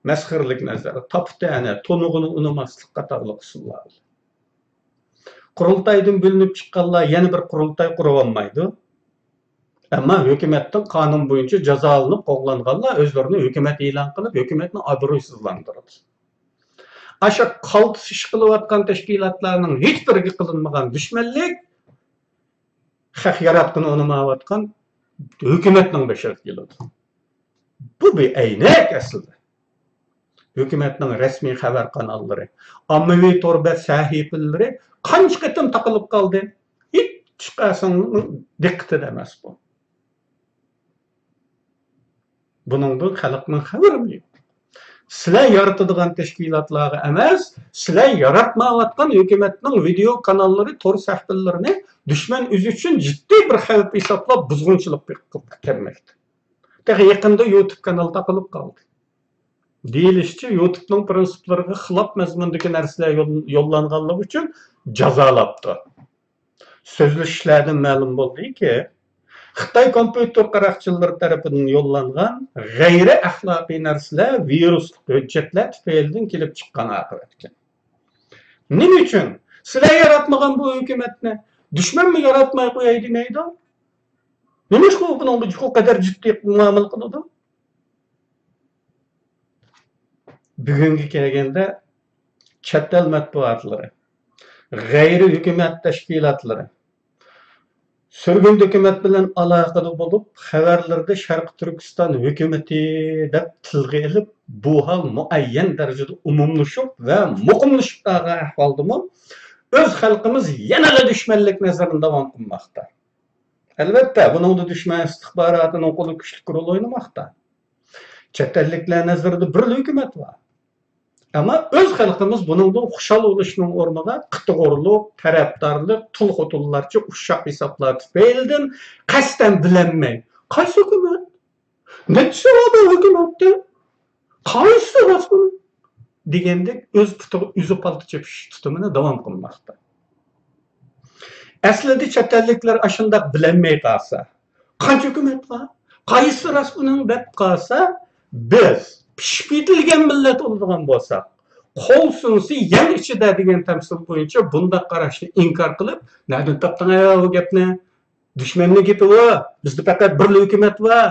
مەسخىرىلىك نەزەر، تاپا تەنە، تونۇغىنى ئۇنىماسلىق قاتارلىق ئۇسۇللار. قۇرۇلتايدىن بۆلۈنۈپ چىققانلار يەنە بىر قۇرۇلتاي قۇرۇۋالمايدۇ. ئەمما ھۆكۈمەتتىن قانۇن بويىچە جازالىنىپ قوغلانغانلار ئۆزلىرىنى ھۆكۈمەت ئېلان قىلىپ، ھۆكۈمەتنى ئابرۇيسىزلاندۇرىدۇ. ئاشۇ قالتىس ئىش قىلىۋاتقان تەشكىلاتلارنىڭ ھېچبىرىگە قىلىنمىغان دۈشمەنلىك خەق ياراتقىنى ئۇنىمايۋاتقان ھۆكۈمەتنىڭ بېشىغا كېلىدۇ. بۇ بىر ئەينەك ئەسلىدە. ھۆكۈمەتنىڭ رەسمىي خەۋەر قاناللىرى، ئاممىۋى تور بەت سەھىپىلىرى قانچە قېتىم تاقىلىپ قالدى؟ ھېچقايسىڭنىڭ دىققىتىدە ئەمەس بۇ. بۇنىڭدىن خەلقنىڭ خەۋىرىمۇ يوق. سىلەر يارىتىدىغان تەشكىلاتلارغا ئەمەس، سىلەر ياراتمايۋاتقان ھۆكۈمەتنىڭ ۋىدېئو كاناللىرى، تور سەھىپىلىرىنى دۈشمەن ئۆزى ئۈچۈن جىددىي بىر خەۋپ ھېسابلاپ بۇزغۇنچىلىق قىلىپ كەلمەكتە. تېخى يېقىندا يۇتۇب كانال تاقىلىپ قالدى. دېيىلىشىچە، يۇتۇبنىڭ پىرىنسىپلىرىغا خىلاپ مەزمۇندىكى نەرسىلەر يول-، يوللانغانلىقى ئۈچۈن جازالاپتۇ. سۆزلىشىشلەردىن مەلۇم بولدىكى، خىتاي كومپيۇتېر قاراقچىلىرى تەرىپىدىن يوللانغان غەيرىي ئەخلاقىي نەرسىلەر ۋىرۇسلۇق ھۆججەتلەر تۈپەيلىدىن كېلىپ چىققان ئاقىۋەتكەن. نېمە ئۈچۈن؟ سىلەر ياراتمىغان بۇ ھۆكۈمەتنى دۈشمەنمۇ ياراتماي قوياي دېمەيدۇ. نېمىشقا ئۇ بۇنىڭغا بۇ قەدەر جىددىي مۇئامىلە قىلىدۇ؟ بۈگۈنگە كەلگەندە، چەت ئەل مەتبۇئاتلىرى، غەيرىي ھۆكۈمەت تەشكىلاتلىرى سۈرگۈندە ھۆكۈمەت بىلەن ئالاقىدە بولۇپ، خەۋەرلىرىدە شەرقىي تۈركىستان ھۆكۈمىتى دەپ تىلغا ئېلىپ، بۇ ھال مۇئەييەن دەرىجىدە ئومۇملىشىپ ۋە مۇقىملىشىپ قالغان ئەھۋالدىمۇ، ئۆز خەلقىمىز يەنىلا دۈشمەنلىك نەزىرىنى داۋام قىلماقتا. ئەلۋەتتە، بۇنىڭدا دۈشمەن ئىستىخباراتىنىڭ قولى كۈچلۈك رول ئوينىماقتا. چەت ئەللىكلەر نەزىرىدە بىرلا ھۆكۈمەت بار. ئەمما ئۆز خەلقىمىز بۇنىڭدىن خۇشال بولۇشنىڭ ئورنىغا قىتىغۇرلۇق، تەرەپدارلىق، تۇل خوتۇنلارچە ئۇششاق ھېسابلار تۈپەيلىدىن قەستەن بىلەلمەي، قايسى ھۆكۈمەت؟ نەچچىسى بار بۇ ھۆكۈمەتتە؟ قايسىسى راست بۇنىڭ؟ دېگەندەك ئۆز پۇتىغا ئۆزى پالتا چېپىش تۇتۇمىنى داۋام قىلماقتا. ئەسلىدە چەت ئەللىكلەر ئاشۇنداق بىلەلمەي قالسا، قانچە ھۆكۈمەت بار؟ قايسىسى راست بۇنىڭ دەپ قالسا، بىز پىشىپ يېتىلگەن مىللەت بولىدىغان بولساق، قول سۇنسا يەڭ ئىچىدە دېگەن تەمسىل بويىچە بۇنداق قاراشنى ئىنكار قىلىپ، نەدىن تاپتىڭ ئەي بۇ گەپنى؟ دۈشمەننىڭ گېپى بۇ. بىزدە پەقەت بىرلا ھۆكۈمەت بار،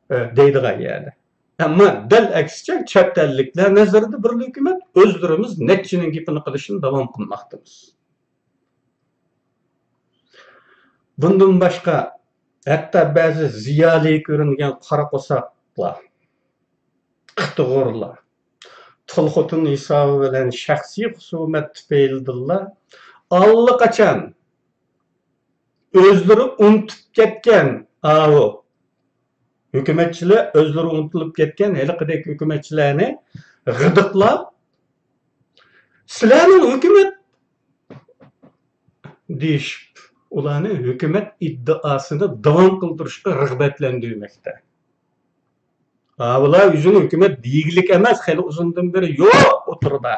ئە، دەيدىغان يەردە. ئەمما دەل ئەكسىچە، چەت ئەللىكلەر نەزىرىدە بىرلا ھۆكۈمەت، ئۆزلىرىمىز نەچچىنىڭ گېپىنى قىلىشنى داۋام قىلماقتىمىز. بۇندىن باشقا، ھەتتا بەزى زىيالىي كۆرۈنگەن قارا قورساقلار، قىتىغۇرلار، تۇل خوتۇن ھېسابى بىلەن شەخسىي خۇسۇمەت تۈپەيلىدىنلا ئاللىقاچان ئۆزلىرى ئۇنتۇپ كەتكەن ئاۋۇ ھۆكۈمەتچىلەر، ئۆزلىرى ئۇنتۇلۇپ كەتكەن ھېلىقىدەك ھۆكۈمەتچىلەرنى غىدىقلاپ، سىلەرنىڭ ھۆكۈمەت دېيىشىپ، ئۇلارنى ھۆكۈمەت ئىددىئاسىنى داۋام قىلدۇرۇشقا رىغبەتلەندۈرمەكتە. ھا، بۇلار ئۆزىنى ھۆكۈمەت دېگۈلۈك ئەمەس، خېلى ئۇزۇندىن بېرى يوق ئوتتۇرىدا.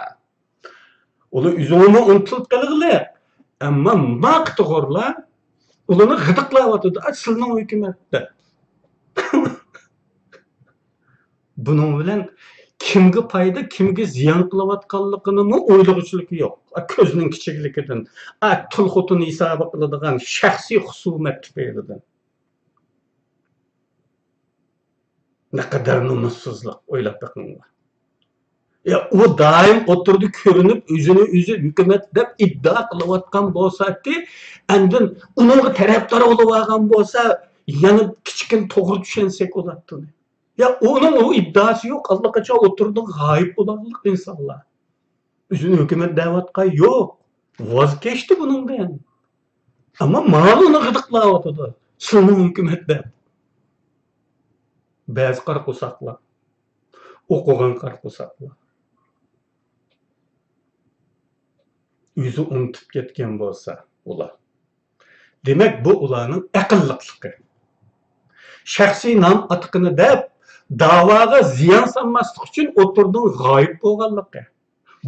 ئۇلار ئۆزىنىمۇ ئۇنتۇلۇپ قالغىلى. ئەمما ماقىتىغۇرلار ئۇلارنى غىدىقلاۋاتىدۇ. «ئا، سىلىنىڭ ھۆكۈمەت» دەپ. بۇنىڭ بىلەن كىمگە پايدا، كىمگە زىيان قىلىۋاتقانلىقىنىمۇ ئويلىغۇچىلىكى يوق. ئا، كۆزنىڭ كىچىكلىكىدىن، ئا، تۇل خوتۇن ھېسابى قىلىدىغان شەخسىي خۇسۇمەت تۈپەيلىدىن. نەقەدەر نومۇسسىزلىق، ئويلاپ بېقىڭلار. يا، ئۇ دائىم ئوتتۇرىدا كۆرۈنۈپ، ئۆزىنى ئۆزى ھۆكۈمەت دەپ ئىددىئا قىلىۋاتقان بولساتتى، ئاندىن ئۇنىڭغا تەرەپدار بولۇۋالغان بولسا، يەنە كىچىككىنە توغرا چۈشەنسەك بولاتتى. يا، ئۇنىڭ ئۇ ئىددىئاسى يوق، ئاللىقاچان ئوتتۇرىدىن غايىب بولغانلىق ئىنسانلار. ئۆزىنى ھۆكۈمەت دەۋاتقان يوق. ۋاز كەچتى بۇنىڭدىن. ئەمما مانا ئۇنى غىدىقلاۋاتىدۇ. «سىلىنىڭ ھۆكۈمەت» دەپ. بەزى قارا قورساقلار. ئوقۇغان قارا قورساقلار. ئۆزى ئۇنتۇپ كەتكەن بولسا ئۇلار. دېمەك، بۇ ئۇلارنىڭ ئەقىللىقلىقى. شەخسىي نام ئاتىقىنى دەپ، داۋاغا زىيان سالماسلىق ئۈچۈن ئوتتۇرىدىن غايىب بولغانلىقى.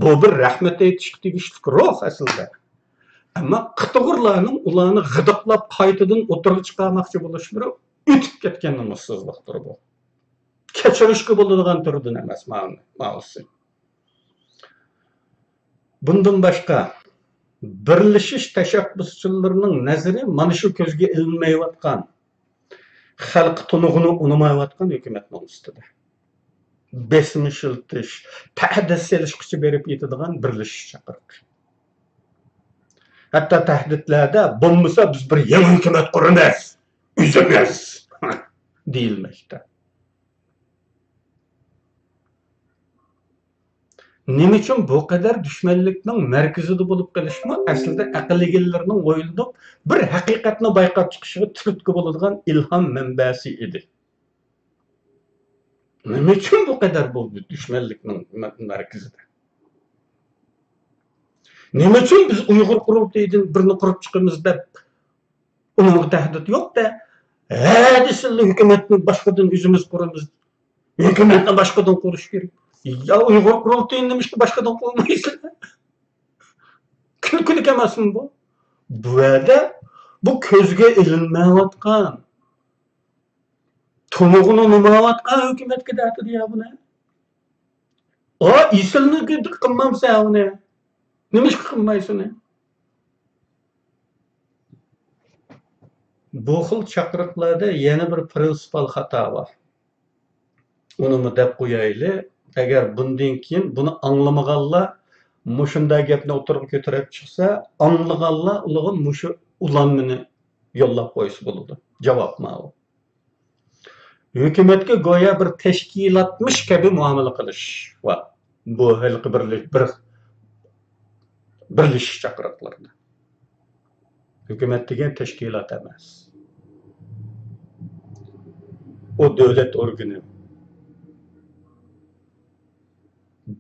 بۇ بىر رەھمەت ئېيتىشقا تېگىشلىك روھ ئەسلىدە. ئەمما قىتىغۇرلارنىڭ ئۇلارنى غىدىقلاپ قايتىدىن ئوتتۇرىغا چىقارماقچى بولۇشلىرى ئۆتۈپ كەتكەن نومۇسسىزلىقتۇر بۇ. كەچۈرۈشكە بولىدىغان تۈردىن ئەمەس ماۋۇ-، ماۋۇسى. بۇندىن باشقا، بىرلىشىش تەشەببۇسچىلىرىنىڭ نەزىرى مانا شۇ كۆزگە ئىلمايۋاتقان، خەلق تونۇغىنى ئۇنىمايۋاتقان ھۆكۈمەتنىڭ ئۈستىدە. بېسىم ئىشلىتىش، تەھدىت سېلىشقىچە بېرىپ يېتىدىغان بىرلىشىش چاقىرىقى. ھەتتا تەھدىتلەردە، «بولمىسا بىز بىر يېڭى ھۆكۈمەت قۇرىمىز، ئۆزىمىز» دېيىلمەكتە. نېمە ئۈچۈن بۇ قەدەر دۈشمەنلىكنىڭ مەركىزىدە بولۇپ قېلىشمۇ ئەسلىدە ئەقىل ئىگىلىرىنىڭ ئويلىنىپ، بىر ھەقىقەتنى بايقاپ چىقىشىغا تۈرتكە بولىدىغان ئىلھام مەنبەسى ئىدى. نېمە ئۈچۈن بۇ قەدەر بولدى دۈشمەنلىكنىڭ مە-، مەركىزىدە؟ نېمە ئۈچۈن بىز ئۇيغۇر قۇرۇلتىيىدىن بىرنى قۇرۇپ چىقىمىز دەپ ئۇنىڭغا تەھدىت يوق-دە. ھە دېسىلا، ھۆكۈمەتنى باشقىدىن ئۆزىمىز قۇرىمىز. ھۆكۈمەتنى باشقىدىن قۇرۇش كېرەك. يا ئۇيغۇر قۇرۇلتىيىنى نېمىشقا باشقىدىن قۇرمايسىلەر؟ كۈلكىلىك ئەمەسمۇ بۇ؟ بۇ يەردە بۇ كۆزگە ئىلىنمەيۋاتقان، تونۇغىنى ئۇنىمايۋاتقان ھۆكۈمەتكە دەتىدۇ يا بۇنى. ئا، ئېسىلنى قىلمامسەن ئۇنى؟ نېمىشقا قىلمايسەن ئۇنى؟ بۇ خىل چاقىرىقلاردا يەنە بىر پرىنسىپال خاتا بار. ئۇنىمۇ دەپ قويايلى. ئەگەر بۇندىن كېيىن بۇنى ئاڭلىمىغانلار مۇشۇنداق گەپنى ئوتتۇرىغا كۆتۈرۈپ چىقسا، ئاڭلىغانلار ئۇلارغا مۇشۇ ئۇلانمىنى يوللاپ قويسا بولىدۇ. جاۋاب ماۋۇ. ھۆكۈمەتكە گويا بىر تەشكىلاتمىش كەبى مۇئامىلە قىلىش بار. بۇ ھېلىقى بىرلە-، بىر-، بىرلىشىش چاقىرىقلىرىدا. ھۆكۈمەت دېگەن تەشكىلات ئەمەس. ئۇ دۆلەت ئورگىنى.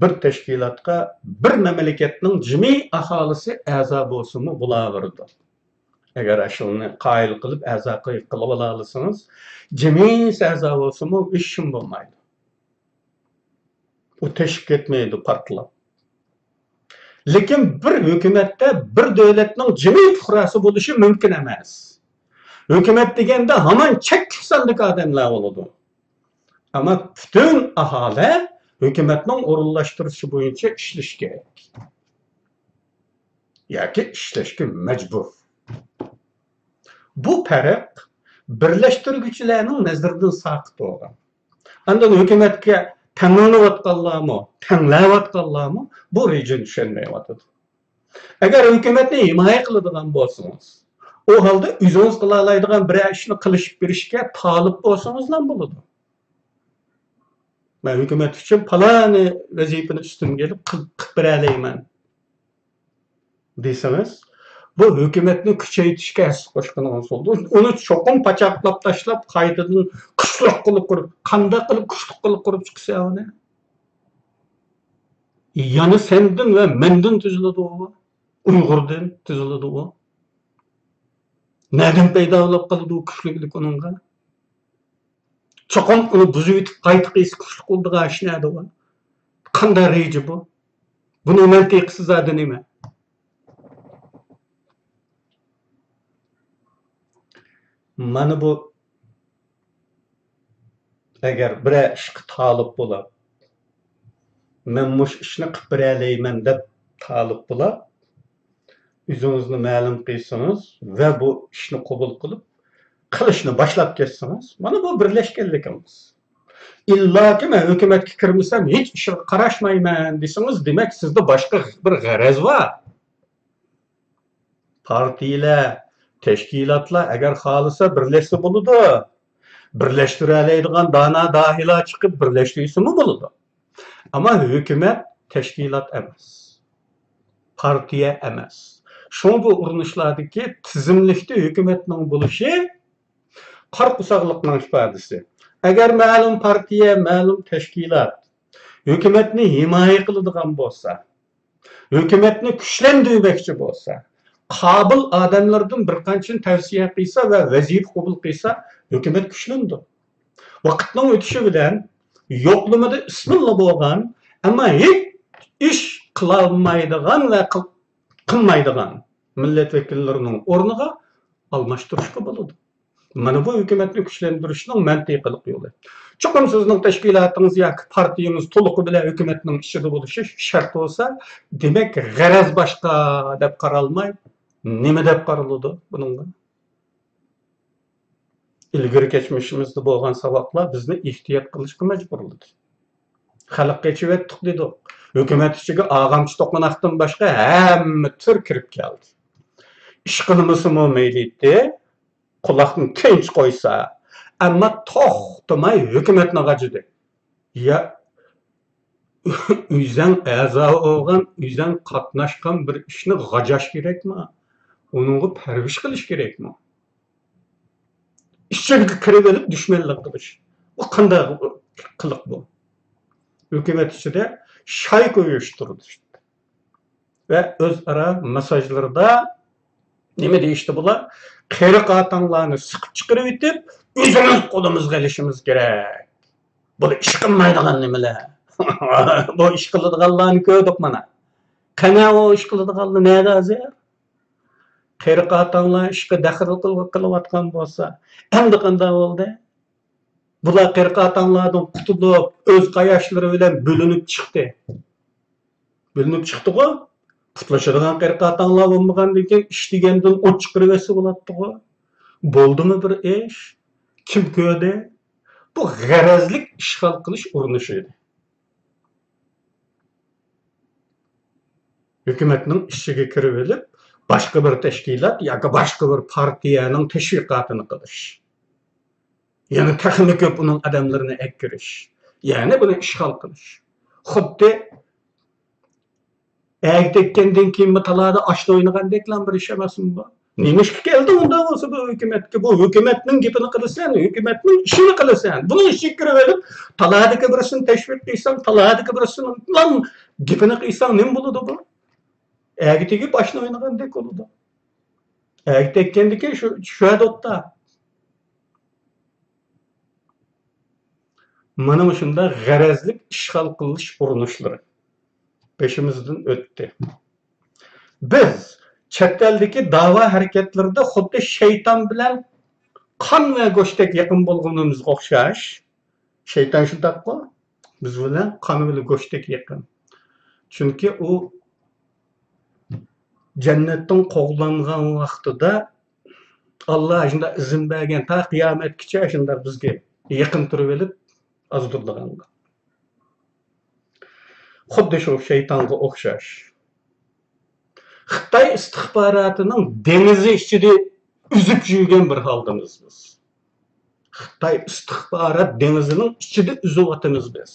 بىر تەشكىلاتقا بىر مەملىكەتنىڭ جىمى ئاھالىسى ئەزا بولسىمۇ بولاۋېرىدۇ. ئەگەر ئاشۇنى قايىل قىلىپ ئەزا قىلىۋالالىسىڭىز، جىمىسى ئەزا بولسىمۇ ھېچكىم بولمايدۇ. ئۇ تېشىپ كەتمەيدۇ پارتلاپ. لېكىن بىر ھۆكۈمەتتە بىر دۆلەتنىڭ جىمى پۇقراسى بولۇشى مۇمكىن ئەمەس. ھۆكۈمەت دېگەندە ھامان چەكلىك ساندىكى ئادەملەر بولىدۇ. ئەمما پۈتۈن ئاھالە ھۆكۈمەتنىڭ ئورۇنلاشتۇرۇشى بويىچە ئىشلىشى كېرەك. ياكى ئىشلەشكە مەجبۇر. بۇ پەرق بىرلەشتۈرگۈچىلەرنىڭ نەزىرىدىن ساقىت بولغان. ئاندىن ھۆكۈمەتكە تەڭلىنىۋاتقانلارمۇ، تەڭلەۋاتقانلارمۇ بۇ رېجىنى چۈشەنمەيۋاتىدۇ. ئەگەر ھۆكۈمەتنى ھىمايە قىلىدىغان بولسىڭىز، ئۇ ھالدا ئۆزىڭىز قىلالايدىغان بىرەر ئىشنى قىلىشىپ بېرىشكە تالىپ بولسىڭىزلا بولىدۇ. مەن ھۆكۈمەت ئۈچۈن پالانى ۋەزىپىنى ئۈستۈمگە ئېلىپ قىل-، قىلىپ بېرەلەيمەن دېسىڭىز، بۇ ھۆكۈمەتنى كۈچەيتىشكە ھەسسە قوشقىنىڭىز بولىدۇ. ئۇنى چوقۇم پاچاقلاپ تاشلاپ، قايتىدىن قۇشلۇق قىلىپ قۇرۇپ، قانداق قىلىپ كۈچلۈك قىلىپ قۇرۇپ چىقىسەن ئۇنى؟ يەنە سەندىن ۋە مەندىن تۈزۈلىدۇ ئۇ. ئۇيغۇردىن تۈزۈلىدۇ ئۇ. نەدىن پەيدا بولۇپ قالىدۇ ئۇ كۈچلۈكلۈك ئۇنىڭغا؟ چوقۇم ئۇنى بۇزۇۋېتىپ قايتا قىلسا كۈچلۈك بولىدىغان ئىش نەدە بار؟ قانداق رېجە بۇ؟ بۇنىڭ مەنتىقىسى زادى نېمە؟ مانا بۇ، ئەگەر بىرەر ئىشقا تالىپ بولۇپ، مەن مۇشۇ ئىشنى قىلىپ بېرەلەيمەن دەپ تالىپ بولۇپ، ئۆزىڭىزنى مەلۇم قىلسىڭىز ۋە بۇ ئىشنى قوبۇل قىلىپ، قىلىشنى باشلاپ كەتسىڭىز، مانا بۇ بىرلەشكەنلىكىڭىز. ئىللاكى مەن ھۆكۈمەتكە كىرمىسەم ھېچ ئىشىغا قاراشمايمەن دېسىڭىز، دېمەك سىزدە باشقا بىر غەرەز بار. پارتىيىلەر، تەشكىلاتلار ئەگەر خالىسا بىرلەشسە بولىدۇ. بىرلەشتۈرەلەيدىغان دانا داھىيلار چىقىپ بىرلەشتۈرسىمۇ بولىدۇ. ئەمما ھۆكۈمەت تەشكىلات ئەمەس. پارتىيە ئەمەس. شۇڭا بۇ ئۇرۇنۇشلاردىكى تىزىملىكتە ھۆكۈمەتنىڭ بولۇشى قارا قورساقلىقنىڭ ئىپادىسى. ئەگەر مەلۇم پارتىيە، مەلۇم تەشكىلات ھۆكۈمەتنى ھىمايە قىلىدىغان بولسا، ھۆكۈمەتنى كۈچلەندۈرمەكچى بولسا، قابىل ئادەملەردىن بىر قانچىنى تەۋسىيە قىلسا ۋە ۋەزىپە قوبۇل قىلسا، ھۆكۈمەت كۈچلىنىدۇ. ۋاقىتنىڭ ئۆتۈشى بىلەن يوقلىمىدا ئىسمىللا بولغان، ئەمما ھېچ ئىش قىلالمايدىغان ۋە قىل-، قىلمايدىغان مىللەت ۋەكىللىرىنىڭ ئورنىغا ئالماشتۇرۇشقا بولىدۇ. مانا بۇ ھۆكۈمەتنى كۈچلەندۈرۈشنىڭ مەنتىقىلىق يولى. چوقۇم سىزنىڭ تەشكىلاتىڭىز ياكى پارتىيىڭىز تولۇقى بىلەن ھۆكۈمەتنىڭ ئىچىدە بولۇشى شەرت بولسا، دېمەك، غەرەز باشقا دەپ قارالماي، نېمە دەپ قارىلىدۇ بۇنىڭغا؟ ئىلگىرى كەچمىشىمىزدە بولغان ساۋاقلار بىزنى ئېھتىيات قىلىشقا مەجبۇرلىدى. خەلققە ئېچىۋەتتۇق دېدۇق. ھۆكۈمەت ئىچىگە ئاغامچە توقۇناقتىن باشقا ھەممە تۈر كىرىپ كەلدى. ئىشقىلمىسىمۇ مەيلىتى، قۇلاقنى تىنچ قويسا، ئەمما توختىماي ھۆكۈمەتنى غاجىدى. يا ئۆزەڭ ئەزا بولغان، ئۆزەڭ قاتناشقان بىر ئىشنى غاجاش كېرەكمۇ؟ ئۇنىڭغا پەرۋىش قىلىش كېرەكمۇ؟ ئىچىگە كىرىۋېلىپ دۈشمەنلىك قىلىش. بۇ قانداق قىلىق بۇ؟ ھۆكۈمەت ئىچىدە شايكا ئۇيۇشتۇرۇش. ۋە ئۆزئارا مېسساژلىرىدا نېمە دېيىشتى بۇلار؟ قېرى قاتاڭلارنى سىقىپ چىقىرىۋېتىپ، ئۆزىمىز قولىمىزغا ئېلىشىمىز كېرەك. بۇلار ئىش قىلمايدىغان نېمىلەر؟ بۇ ئىش قىلىدىغانلارنى كۆردۇق مانا. قەنە ئۇ ئىش قىلىدىغانلار نەدە ھازىر؟ قېرى قاتاڭلار ئىشقا دەخلى قىل-، قىلىۋاتقان بولسا، ئەمدى قانداق بولدى؟ بۇلار قېرى قاتاڭلاردىن قۇتۇلۇپ، ئۆز قاياشلىرى بىلەن بۆلۈنۈپ چىقتى. بۆلۈنۈپ چىقتىغۇ؟ قۇتلىشىدىغان قېرى قاتاڭلار بولمىغاندىن كېيىن، ئىش دېگەندىن ئوت چىقىرىۋەتسە بولاتتىغۇ؟ بولدىمۇ بىر ئىش؟ كىم كۆردى؟ بۇ غەرەزلىك ئىشغال قىلىش ئۇرۇنۇشى ئىدى. ھۆكۈمەتنىڭ ئىچىگە كىرىۋېلىپ، باشقا بىر تەشكىلات ياكى باشقا بىر پارتىيەنىڭ تەشۋىقاتىنى قىلىش. يەنە تېخىمۇ كۆپ ئۇنىڭ ئادەملىرىنى ئەكىرىش. يەنى بۇنى ئىشغال قىلىش. خۇددى ئەگە تەگكەندىن كېيىنمۇ تالادا ئاشنا ئوينىغاندەكلا بىر ئىش ئەمەسمۇ بۇ؟ نېمىشقا كەلدىڭ ئۇنداق بولسا بۇ ھۆكۈمەتكە؟ بۇ ھۆكۈمەتنىڭ گېپىنى قىلىسەن، ھۆكۈمەتنىڭ ئىشىنى قىلىسەن. بۇنىڭ ئىچىگە كىرىۋېلىپ، تالادا بىرسىنى تەشۋىق قىلساڭ، تالادا بىرسىنىڭ گېپىنى قىلساڭ نېمە بولىدۇ بۇ؟ ئەگە تېگىپ ئاشنا ئوينىغاندەك بولىدۇ. ئەگە تەگكەندىكىن شۇ، شۇ يەردە توختا. مانا مۇشۇنداق غەرەزلىك ئىشغال قىلىش ئۇرۇنۇشلىرى بېشىمىزدىن ئۆتتى. بىز چەت ئەلدىكى داۋا ھەرىكەتلىرىدە خۇددى شەيتان بىلەن قان ۋە گۆشتەك يېقىن بولغىنىمىزغا ئوخشاش. شەيتان شۇنداققۇ؟ بىز بىلەن قان ۋە گۆشتەك يېقىن. چۈنكى ئۇ جەننەتتىن قوغلانغان ۋاقتىدا ئاللا شۇنداق ئىزىن بەرگەن، تا قىيامەتكىچە شۇنداق بىزگە يېقىن تۇرۇۋېلىپ ئازدۇرىدىغانغا. خۇددى شۇ شەيتانغا ئوخشاش. خىتاي ئىستىخباراتىنىڭ دېڭىزى ئىچىدە ئۈزۈپ يۈرگەن بىر ھالدىمىز بىز. خىتاي ئىستىخبارات دېڭىزىنىڭ ئىچىدە ئۈزۈۋاتىمىز بىز.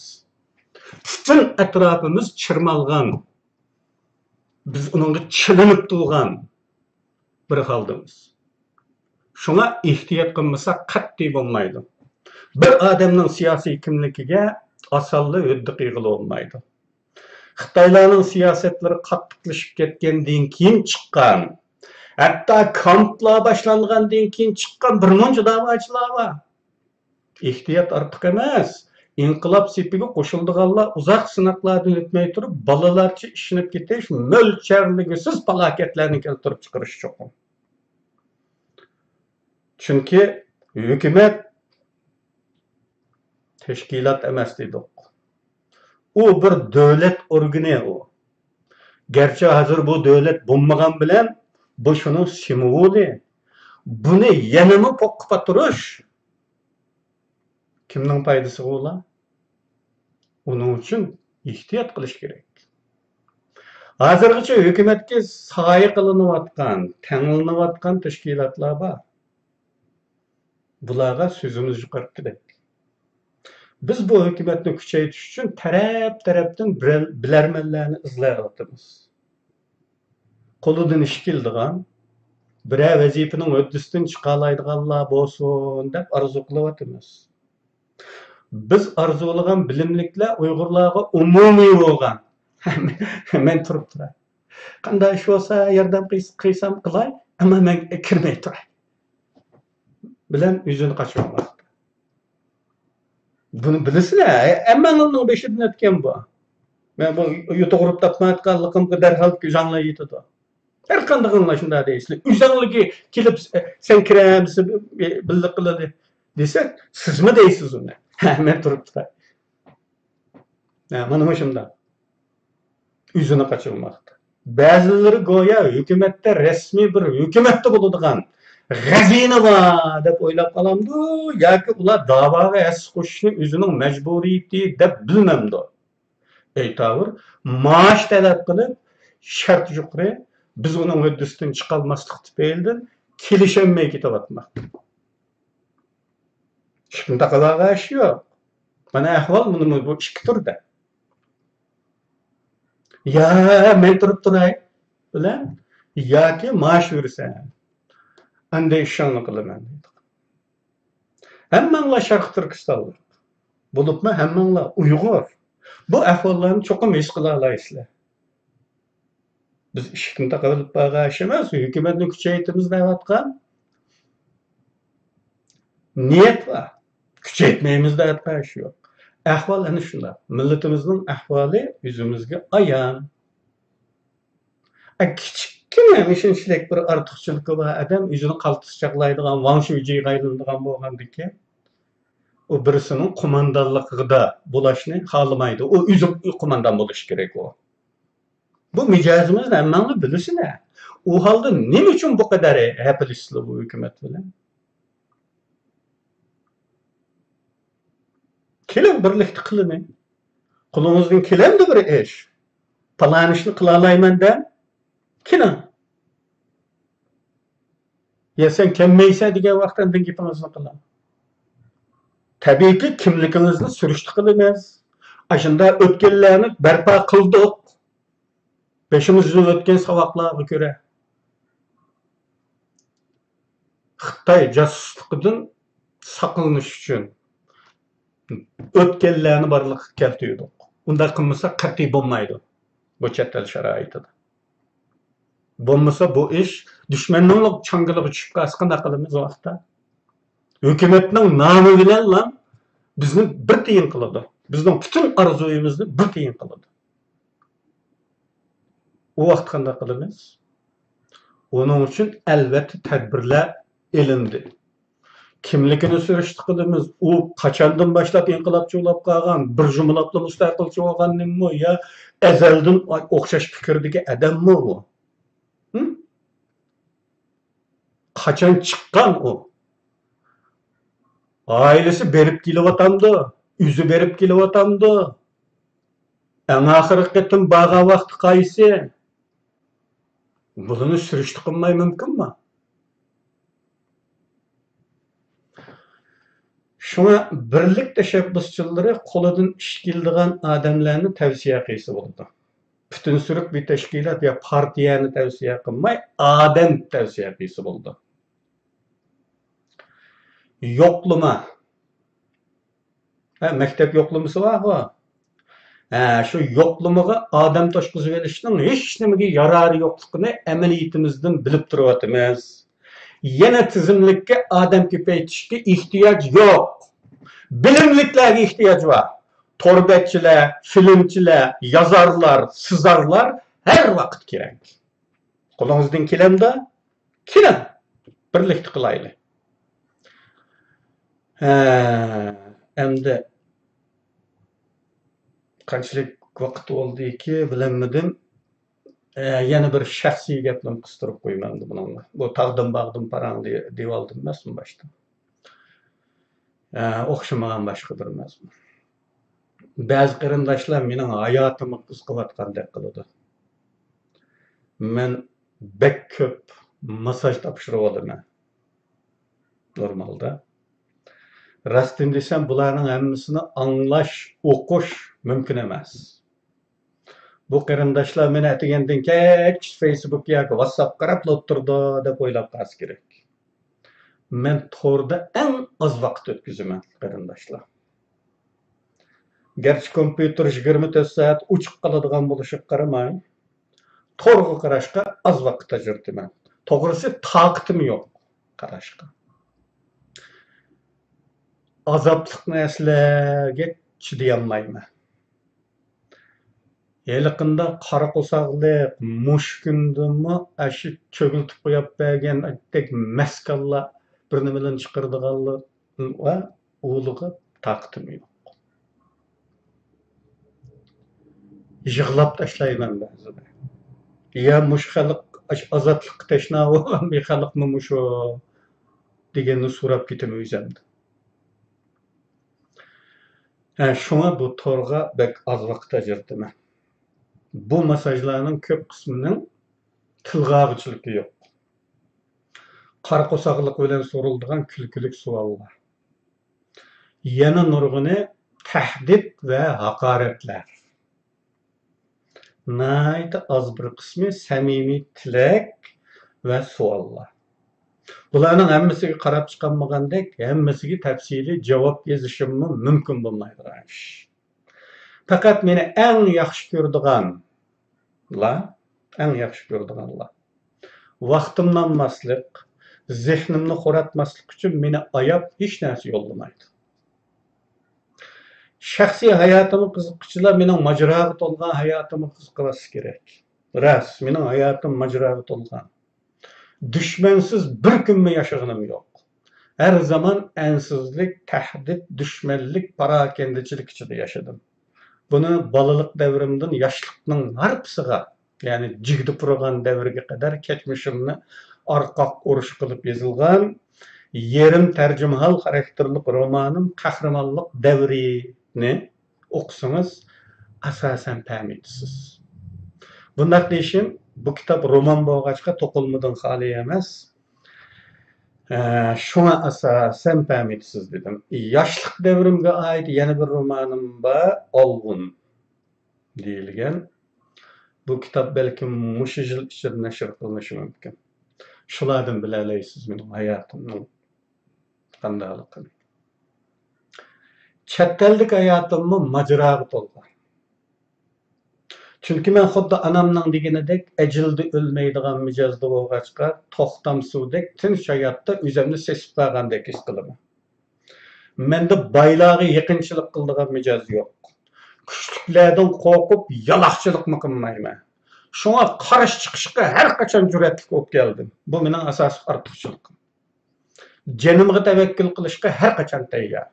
پۈتۈن ئەتراپىمىز چىرمالغان، بىز ئۇنىڭغا چىلىنىپ تۇرغان بىر ھالدىمىز. شۇڭا ئېھتىيات قىلمىساق قەتئىي بولمايدۇ. بىر ئادەمنىڭ سىياسىي كىملىكىگە ئاسانلا ھۆددە قىيغىلى بولمايدۇ. خىتايلارنىڭ سىياسەتلىرى قاتتىقلىشىپ كەتكەندىن كېيىن چىققان، ھەتتا كامپلار باشلانغاندىن كېيىن چىققان بىر مۇنچە داۋاچىلار بار. ئېھتىيات ئارتۇق ئەمەس. ئىنقىلاب سېپىگە قوشۇلىدىغانلار ئۇزاق سىناقلاردىن ئۆتمەي تۇرۇپ، بالىلارچە ئىشىنىپ كېتىش مۆلچەرلىگۈسىز پالاكەتلەرنى كەلتۈرۈپ چىقىرىشى چوقۇم. چۈنكى ھۆكۈمەت تەشكىلات ئەمەس دېدۇق. ئۇ بىر دۆلەت ئورگىنى ئۇ. گەرچە ھازىر بۇ دۆلەت بولمىغان بىلەن، بۇ شۇنىڭ سىمۋولى. بۇنى يەنىمۇ پوققا پاتۇرۇش كىمنىڭ پايدىسىغا بولا؟ ئۇنىڭ ئۈچۈن ئېھتىيات قىلىش كېرەك. ھازىرغىچە ھۆكۈمەتكە سايە قىلىنىۋاتقان، تەڭلىنىۋاتقان تەشكىلاتلار بار. بۇلارغا سۆزىمىز يۇقىرىقىدەك. بىز بۇ ھۆكۈمەتنى كۈچەيتىش ئۈچۈن تەرەپ-تەرەپتىن بىرەر، بىلەرمەنلەرنى ئىزدەۋاتىمىز. قولىدىن ئىش كېلىدىغان، بىرەر ۋەزىپىنىڭ ھۆددىسىدىن چىقالايدىغانلار بولسۇن دەپ ئارزۇ قىلىۋاتىمىز. بىز ئارزۇلىغان بىلىملىكلەر ئۇيغۇرلارغا ئومۇمىي بولغان. مەن تۇرۇپ تۇراي. قانداق ئىش بولسا ياردەم قىلس-، قىلسام قىلاي، ئەمما مەن كىرمەي تۇراي. بىلەن ئۆزىنى قاچۇرماقتا. بۇنى بىلىسىلەر، ھەممەڭلارنىڭ بېشىدىن ئۆتكەن بۇ. مەن بۇ يۇتۇغۇرۇپ تاپمايۋاتقانلىقىمغا دەرھال كۆزۈڭلار يېتىدۇ. ھەر قاندىقىڭلار شۇنداق دەيسىلەر. ئۆزۈڭلىكى كېلىپ، سەن كىرەمسەن، بىللە قىلىلى دېسە، سىزمۇ دەيسىز ئۇنى. ھە، مەن تۇرۇپ تۇراي. ھە، مانا مۇشۇنداق. ئۆزىنى قاچۇرماقتا. بەزىلىرى گويا ھۆكۈمەتتە رەسمىي بىر ھۆكۈمەتتە بولىدىغان غەزىنە بار دەپ ئويلاپ قالامدۇ ياكى ئۇلار داۋاغا ھەسسە قوشۇشنى ئۆزىنىڭ مەجبۇرىيىتى دەپ بىلمەمدۇ؟ ئەيتاۋۇر، مائاش تەلەپ قىلىپ، شەرت يۇقىرى، بىز ئۇنىڭ ھۆددىسىدىن چىقالماسلىق تۈپەيلىدىن كېلىشەلمەي كېتىۋاتماقتا. ئىشتىن تاقىۋالغان ئىش يوق. مانا ئەھۋال مۇنۇ بۇ ئىككى تۈردە. يا مەن تۇرۇپ تۇراي بىلەن ياكى مائاش بېرىسەن. ئەمدى ئىشىڭنى قىلىمەن دەيدۇ. ھەممەڭلار شەرقىي تۈركىستانلىق. بولۇپمۇ ھەممەڭلار ئۇيغۇر. بۇ ئەھۋاللارنى چوقۇم ھېس قىلالايسىلەر. بىز ئىشىكنى تاقىۋېلىپ بارغان ئىش ئەمەس، ھۆكۈمەتنى كۈچەيتىمىز دەۋاتقان نىيەت بار. كۈچەيتمەيمىز دەۋاتقان ئىش يوق. ئەھۋال ئەنە شۇنداق. مىللىتىمىزنىڭ ئەھۋالى ئۆزىمىزگە ئايان. ئە، كىچىككىنە مۇشۇنچىلىك بىر ئارتۇقچىلىقى بار ئادەم ئۆزىنى قالتىس چاغلايدىغان، ۋاڭ شۇجىغا ئايلىنىدىغان بولغاندىكىن، ئۇ بىرسىنىڭ قوماندانلىقىدا بولۇشنى خالىمايدۇ. ئۇ ئۆزى قوماندان بولۇشى كېرەك ئۇ. بۇ مىجەزىمىزنى ھەممەڭلار بىلىسىلەر. ئۇ ھالدا نېمە ئۈچۈن بۇ قەدەر ھەپىلىشىسىلەر بۇ ھۆكۈمەت بىلەن؟ كېلىڭ، بىرلىكتە قىلىمىز. قولىڭىزدىن كېلەمدۇ بىر ئىش؟ پالان ئىشنى قىلالايمەن دەڭ. كېلىڭ. يا سەن كەلمەيسەن دېگەن ۋاقىتتا ئاندىن گېپىڭىزنى قىلىڭ. تەبىئىيكى، كىملىكىڭىزنى سۈرۈشتە قىلىمىز. ئاشۇنداق ئۆتكەللەرنى بەرپا قىلدۇق. بېشىمىزدىن ئۆتكەن ساۋاقلارغا كۆرە، خىتاي جاسۇسلۇقىدىن ساقلىنىش ئۈچۈن ئۆتكەللەرنى بارلىققا كەلتۈردۇق. ئۇنداق قىلمىساق قەتئىي بولمايدۇ بۇ چەت ئەل شارائىتىدا. بولمىسا بۇ ئىش دۈشمەننىڭ چاڭگىلىغا چۈشۈپ قالسا قانداق قىلىمىز ئۇ ۋاقىتتا؟ ھۆكۈمەتنىڭ نامى بىلەنلا بىزنى بىر تىيىن قىلىدۇ. بىزنىڭ پۈتۈن ئارزۇيىمىزنى بىر تىيىن قىلىدۇ. ئۇ ۋاقىت قانداق قىلىمىز؟ ئۇنىڭ ئۈچۈن ئەلۋەتتە تەدبىرلەر ئېلىندى. كىملىكىنى سۈرۈشتە قىلىمىز. ئۇ قاچاندىن باشلاپ ئىنقىلابچى بولۇپ قالغان، بىر جۇمىلاپلا مۇستەقىلچى بولغان نېمىمۇ يا ئەزەلدىن ئوخشاش پىكىردىكى ئادەممۇ ئۇ؟ ھىم؟ قاچان چىققان ئۇ؟ ئائىلىسى بېرىپ كېلىۋاتامدۇ؟ ئۆزى بېرىپ كېلىۋاتامدۇ؟ ئەڭ ئاخىرقى قېتىم بارغان ۋاقتى قايسى؟ بۇلارنى سۈرۈشتە قىلماي مۇمكىنمۇ؟ شۇڭا بىرلىك تەشەببۇسچىلىرى قولىدىن ئىش كېلىدىغان ئادەملەرنى تەۋسىيە قىلسا بولىدۇ. پۈتۈن سۈرۈك بىر تەشكىلات يا پارتىيەنى تەۋسىيە قىلماي، ئادەم تەۋسىيە قىلسا بولىدۇ. يوقلىما. ھە، مەكتەپ يوقلىمىسى بارغۇ. ھە، شۇ يوقلىمىغا ئادەم توشقۇزۇۋېلىشنىڭ ھېچنېمىگە يارارى يوقلۇقىنى ئەمەلىيىتىمىزدىن بىلىپ تۇرۇۋاتىمىز. يەنە تىزىملىككە ئادەم كۆپەيتىشكە ئېھتىياج يوق. بىلىملىكلەرگە ئېھتىياج بار. تور بەتچىلەر، فىلىمچىلەر، يازارلار، سىزارلار ھەر ۋاقىت كېرەك. قولىڭىزدىن كېلەمدۇ؟ كېلىڭ، بىرلىكتە قىلايلى. ھە، ئەمدى قانچىلىك ۋاقىت بولدىكى، بىلەلمىدىم. ھە، يەنە بىر شەخسىي گەپنى قىستۇرۇپ قويىمەن بۇنىڭغا. بۇ تاغدىن باغدىن پاراڭ دېيىۋالدىم ئەمەسمۇ باشتا؟ ھە، ئوخشىمىغان باشقا بىر مەزمۇن. بەزى قېرىنداشلار مېنىڭ ھاياتىمغا قىزىقىۋاتقاندەك قىلىدۇ. مەن بەك كۆپ ماسساژ تاپشۇرۇۋالىمەن نورمالدا. راستىنى دېسەم، بۇلارنىڭ ھەممىسىنى ئاڭلاش، ئوقۇش مۇمكىن ئەمەس. بۇ قېرىنداشلار مېنى ئەتىگەندىن كەچ فېيسبۇك ياكى ۋاتساپ قاراپلا ئولتۇرىدۇ دەپ ئويلاپ قالسا كېرەك. مەن توردا ئەڭ ئاز ۋاقىت ئۆتكۈزىمەن، قېرىنداشلار. گەرچە كومپيۇتېر يىگىرمە تۆت سائەت ئوچۇق قالىدىغان بولۇشىغا قارىماي، تورغا قاراشقا ئاز ۋاقىت ئاجرىتىمەن. توغرىسى، تاقىتىم يوق قاراشقا. ئازابلىق نەرسىلەرگە چىدىيالمايمەن. ھېلىقىنداق قارا قورساقلىق، مۇشۇ كۈندىمۇ ئاشۇ چۆگۈلتۈپ قويۇپ بەرگەن ئەتتەك مەسكاللا بىر نېمىلەرنى چىقىرىدىغانلار ۋە ئۇلىغا تاقىتىم يوق. يىغلاپ تاشلايمەن بەزىدە. يا مۇشۇ خەلق ئاش-، ئازادلىققا تەشنا بولغان بىر خەلقمۇ مۇشۇ دېگەننى سوراپ كېتىمەن ئۆزۈمدىن. ھە، شۇڭا بۇ تورغا بەك ئاز ۋاقىت ئاجرىتىمەن. بۇ ماسساژلارنىڭ كۆپ قىسمىنىڭ تىلغا ئالغۇچىلىقى يوق. قارا قورساقلىق بىلەن سورىلىدىغان كۈلكىلىك سوئاللار. يەنە نۇرغۇنى تەھدىت ۋە ھاقارەتلەر. ناھايىتى ئاز بىر قىسمى سەمىمىي تىلەك ۋە سوئاللار. بۇلارنىڭ ھەممىسىگە قاراپ چىقالمىغاندەك، ھەممىسىگە تەپسىلىي جاۋاب يېزىشىممۇ مۇمكىن بولمايدىغان ئىش. پەقەت مېنى ئەڭ ياخشى كۆرىدىغانلار، ئەڭ ياخشى كۆرىدىغانلار، ۋاقتىمنى ئالماسلىق، زېھنىمنى خوراتماسلىق ئۈچۈن مېنى ئاياپ ھېچ نەرسە يوللىمايدۇ. شەخسىي ھاياتىمغا قىزىققۇچىلار مېنىڭ ماجىراغا تولغان ھاياتىمغا قىزىقىۋاتسا كېرەك. راست، مېنىڭ ھاياتىم ماجىراغا تولغان. دۈشمەنسىز بىر كۈنمۇ ياشىغىنىم يوق. ھەر زامان ئەنسىزلىك، تەھدىت، دۈشمەنلىك، پاراكەندىچىلىك ئىچىدە ياشىدىم. بۇنى بالىلىق دەۋرىمدىن ياشلىقنىڭ ھارپىسىغا، يەنى جىگدە پۇرىغان دەۋرگە قەدەر كەچمىشىمنى ئارقاق ئۇرۇش قىلىپ يېزىلغان يېرىم تەرجىمىھال خاراكتېرلىق رومانىم قەھرىمانلىق دەۋرىنى ئوقۇسىڭىز، ئاساسەن پەمىيتىسىز. بۇنداق دېيىشىم، بۇ كىتاب رومان بولغاچقا، توقۇلمىدىن خالىي ئەمەس. ئە، شۇڭا ئاساسەن پەمىيتىسىز دېدىم. ياشلىق دەۋرىمگە ئائىت يەنە بىر رومانىم بار، ئالغۇن دېيىلگەن. بۇ كىتاب بەلكىم مۇشۇ يىل ئىچىدە نەشر قىلىنىشى مۇمكىن. شۇلاردىن بىلەلەيسىز مېنىڭ ھاياتىمنىڭ قانداقلىقىنى. چەت ئەلدىكى ھاياتىممۇ ماجىراغا تولغان. چۈنكى مەن خۇددى ئانامنىڭ دېگىنىدەك ئەجەلدە ئۆلمەيدىغان مىجەزدە بولغاچقا، توختام سۇدەك تىنچ ھاياتتا ئۆزۈمنى سېسىپ قالغاندەك ھېس قىلىمەن. مەندە بايلارغا يېقىنچىلىق قىلىدىغان مىجەز يوق. كۈچلۈكلەردىن قورقۇپ يالاقچىلىقمۇ قىلمايمەن. شۇڭا قارشى چىقىشقا ھەر قاچان جۈرئەتلىك بولۇپ كەلدىم. بۇ مېنىڭ ئاساسلىق ئارتۇقچىلىقىم. جېنىمغا تەۋەككۈل قىلىشقا ھەر قاچان تەييار.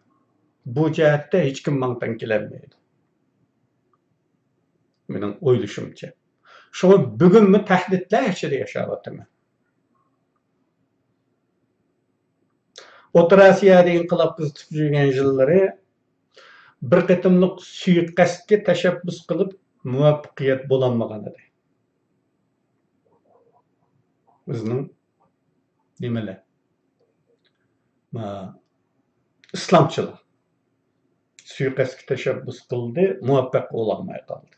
بۇ جەھەتتە ھېچكىم ماڭا تەڭ كېلەلمەيدۇ. مېنىڭ ئويلىشىمچە. شۇڭا بۈگۈنمۇ تەھدىتلەر ئىچىدە ياشاۋاتىمەن. ئوتتۇرا ئاسىيادا ئىنقىلاب قىزىتىپ يۈرگەن يىللىرى بىر قېتىملىق سۇيىقەستكە تەشەببۇس قىلىپ مۇۋەپپەقىيەت بولالمىغان ئىدى. بىزنىڭ نېمىلەر؟ ما، ئىسلامچىلار سۇيىقەستكە تەشەببۇس قىلدى، مۇۋەپپەق بولالماي قالدى.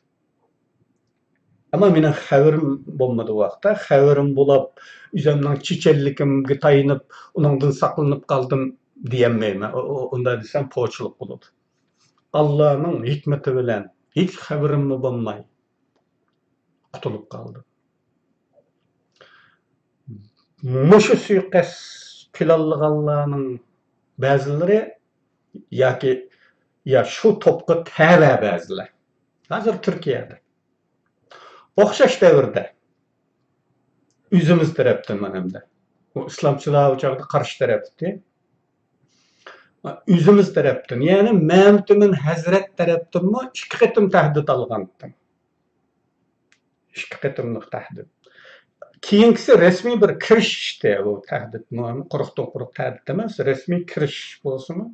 ئەمما مېنىڭ خەۋىرىم بولمىدى ئۇ ۋاقىتتا. خەۋىرىم بولاپ، ئۆزۈمنىڭ چېچەنلىكىمگە تايىنىپ، ئۇنىڭدىن ساقلىنىپ قالدىم دېيەلمەيمەن. ئۇ، ئۇ، ئۇنداق دېسەم، پوچىلىق بولىدۇ. ئاللانىڭ ھېكمىتى بىلەن ھېچ خەۋىرىممۇ بولماي قۇتۇلۇپ قالدىم. مۇشۇ سۇيىقەست پىلانلىغانلارنىڭ بەزىلىرى ياكى، يا شۇ توپقا تەۋە بەزىلەر. ھازىر تۈركىيەدە ئوخشاش دەۋردە ئۆزىمىز تەرەپتىن مانا ئەمدى. ئۇ ئىسلامچىلار ئۇ چاغدا قارشى تەرەپ ئىدى. ئۆزىمىز تەرەپتىن، يەنى مەمتىمىن ھەزرەت تەرەپتىنمۇ ئىككى قېتىم تەھدىت ئالغانتىم. ئىككى قېتىملىق تەھدىت. كېيىنكىسى رەسمىي بىر كىرىشىشتى، بۇ تەھدىتمۇ قۇرۇقتىن قۇرۇق تەھدىت ئەمەس، رەسمىي كىرىشىش بولسىمۇ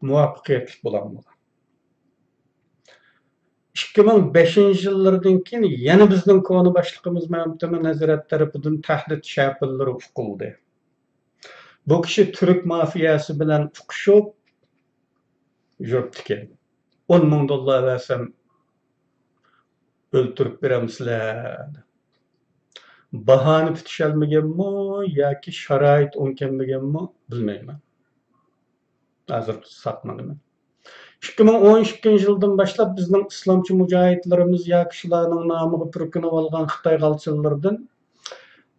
مۇۋەپپەقىيەتلىك بولالمىغان. ئىككى مىڭ بەشىنچى يىللىرىدىن كېيىن يەنە بىزنىڭ كونا باشلىقىمىز مەمتىمىن ھەزرەت تەرىپىدىن تەھدىت شەپىلىلىرى ئۇقۇلدى. بۇ كىشى تۈرك مافىيەسى بىلەن ئۇقۇشۇپ يۈرۈپتىكەن. ئون مىڭ دوللار بەرسەم ئۆلتۈرۈپ بېرەمسىلەر؟ باھانى پۈتۈشەلمىگەنمۇ ياكى شارائىت ئوڭ كەلمىگەنمۇ بىلمەيمەن. ھازىر ساقلىنىمەن. ئىككى مىڭ ئون ئىككىنچى يىلدىن باشلاپ بىزنىڭ ئىسلامچى مۇجاھىدلىرىمىز ياكى شۇلارنىڭ نامىغا پۈركىنىۋالغان خىتاي غالچىلىرىدىن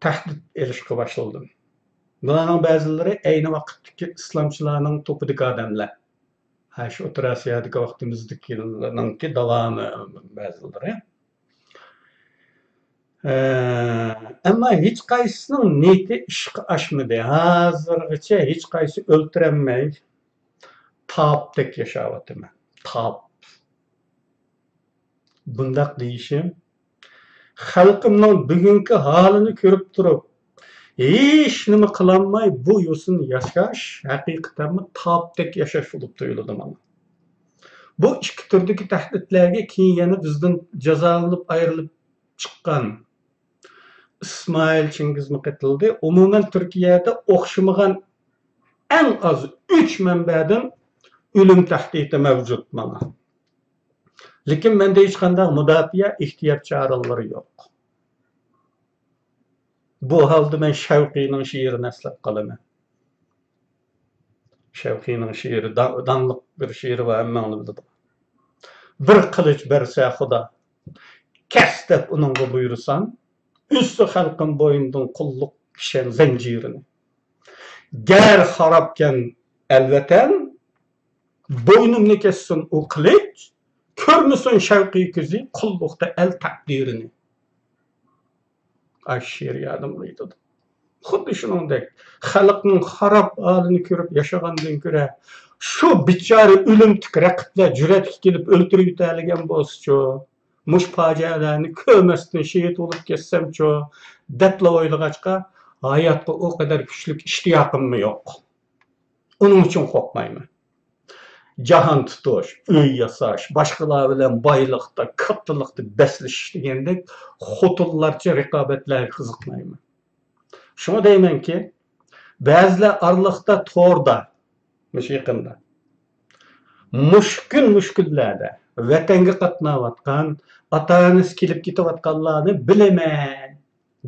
تەھدىت ئېلىشقا باشلىدىم. بۇلارنىڭ بەزىلىرى ئەينى ۋاقىتتىكى ئىسلامچىلارنىڭ توپىدىكى ئادەملەر. ھە، شۇ ئوتتۇرا ئاسىيادىكى ۋاقتىمىزدىكىلەرنىڭكى داۋامى بەزىلىرى. ئەمما ھېچقايسىسىنىڭ نىيىتى ئىشقا ئاشمىدى. ھازىرغىچە ھېچقايسى ئۆلتۈرەلمەي، تاپتەك ياشاۋاتىمەن. تاپ. بۇنداق دېيىشىم، خەلقىمنىڭ بۈگۈنكى ھالىنى كۆرۈپ تۇرۇپ، ھېچنېمە قىلالماي بۇ يوسۇن ياشاش ھەقىقەتەنمۇ تاپتەك ياشاش بولۇپ تۇيۇلىدۇ ماڭا. بۇ ئىككى تۈردىكى تەھدىتلەرگە كېيىن يەنە بىزدىن جازالىنىپ ئايرىلىپ چىققان ئىسمائىل چىڭگىزمۇ قېتىلدى. ئومۇمەن تۈركىيەدە ئوخشىمىغان ئەڭ ئاز ئۈچ مەنبەدىن ئۆلۈم تەھدىتى مەۋجۇت ماڭا. لېكىن مەندە ھېچقانداق مۇداپىئە ئېھتىيات چارىلىرى يوق. بۇ ھالدا مەن شەۋقىنىڭ شېئىرىنى ئەسلەپ قالىمەن. شەۋقىنىڭ شېئىرى، دا-، داڭلىق بىر شېئىرى بار، ھەممەڭلار بىلىدۇ. بىر قىلىچ بەرسە خۇدا، كەس دەپ ئۇنىڭغا بۇيرۇسام، ئۈزسە خەلقىم بوينىدىن قۇللۇق كىشەن زەنجىرىنى. گەر خارابكەن ئەلۋەتەن، بوينۇمنى كەسسۇن ئۇ قىلىچ، كۆرمىسۇن شەۋقى كۆزى قۇللۇقتا ئەل تەقدىرىنى. ئاشۇ شېئىر يادىمغا كېلىدۇ. خۇددى شۇنىڭدەك، خەلقنىڭ خاراب ھالىنى كۆرۈپ ياشىغاندىن كۆرە، شۇ بىچارە ئۆلۈمتۈك رەقىبلەر جۈرئەتكە كېلىپ ئۆلتۈرۈۋېتەلىگەن بولسىچۇ، مۇشۇ پاجىئەلەرنى كۆرمەستىن شېھىت بولۇپ كەتسەمچۇ، دەپلا ئويلىغاچقا، ھاياتقا ئۇ قەدەر كۈچلۈك ئىشتىياقىممۇ يوق. ئۇنىڭ ئۈچۈن قورقمايمەن. جاھان تۇتۇش، ئۆي ياساش، باشقىلار بىلەن بايلىقتا، كاتتىلىقتا بەسلىشىش دېگەندەك خوتۇنلارچە رىقابەتلەرگە قىزىقمايمەن. شۇڭا دەيمەنكى، بەزىلەر ئارىلىقتا توردا، مۇشۇ يېقىندا، مۇشۇ كۈن، مۇشۇ كۈنلەردە ۋەتەنگە قاتناۋاتقان، ئاتا-ئانىسى كېلىپ كېتىۋاتقانلارنى بىلىمەن،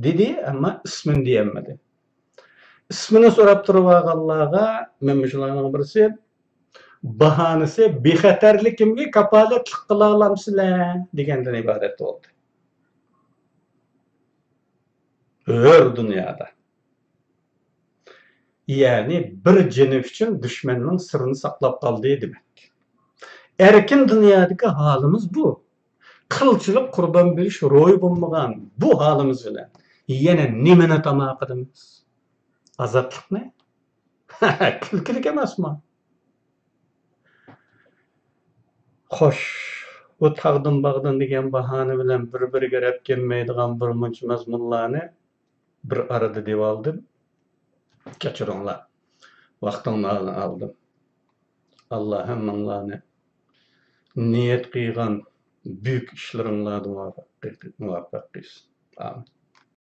دېدى، ئەمما ئىسمىنى دېيەلمىدى. ئىسمىنى سوراپ تۇرۇۋالغانلارغا مەن مۇشۇلارنىڭ بىرسى، باھانىسى، بىخەتەرلىكىمگە كاپالەتلىك قىلالامسىلەر؟ دېگەندىن ئىبارەت بولدى. ھۆر دۇنيادا. يەنى بىر جېنى ئۈچۈن دۈشمەننىڭ سىرىنى ساقلاپ قالدى دېمەك. ئەركىن دۇنيادىكى ھالىمىز بۇ. قىلچىلىق قۇربان بېرىش روھى بولمىغان بۇ ھالىمىز بىلەن يەنە نېمىنى تاما قىلىمىز؟ ئازادلىقنى؟ كۈلكىلىك ئەمەسمۇ؟ خوش، بۇ تاغدىن باغدىن دېگەن باھانە بىلەن بىر-بىرىگە رەپ كەلمەيدىغان بىر مۇنچە مەزمۇنلارنى بىر ئارىدا دېۋالدىم. كەچۈرۈڭلار، ۋاقتىڭلارنى ئالدىم. ئاللا ھەممىڭلارنى نىيەت قىلغان بۈيۈك ئىشلىرىڭلاردا مۇۋەپپەق، مۇۋەپپەق قىلسۇن. ئامىن.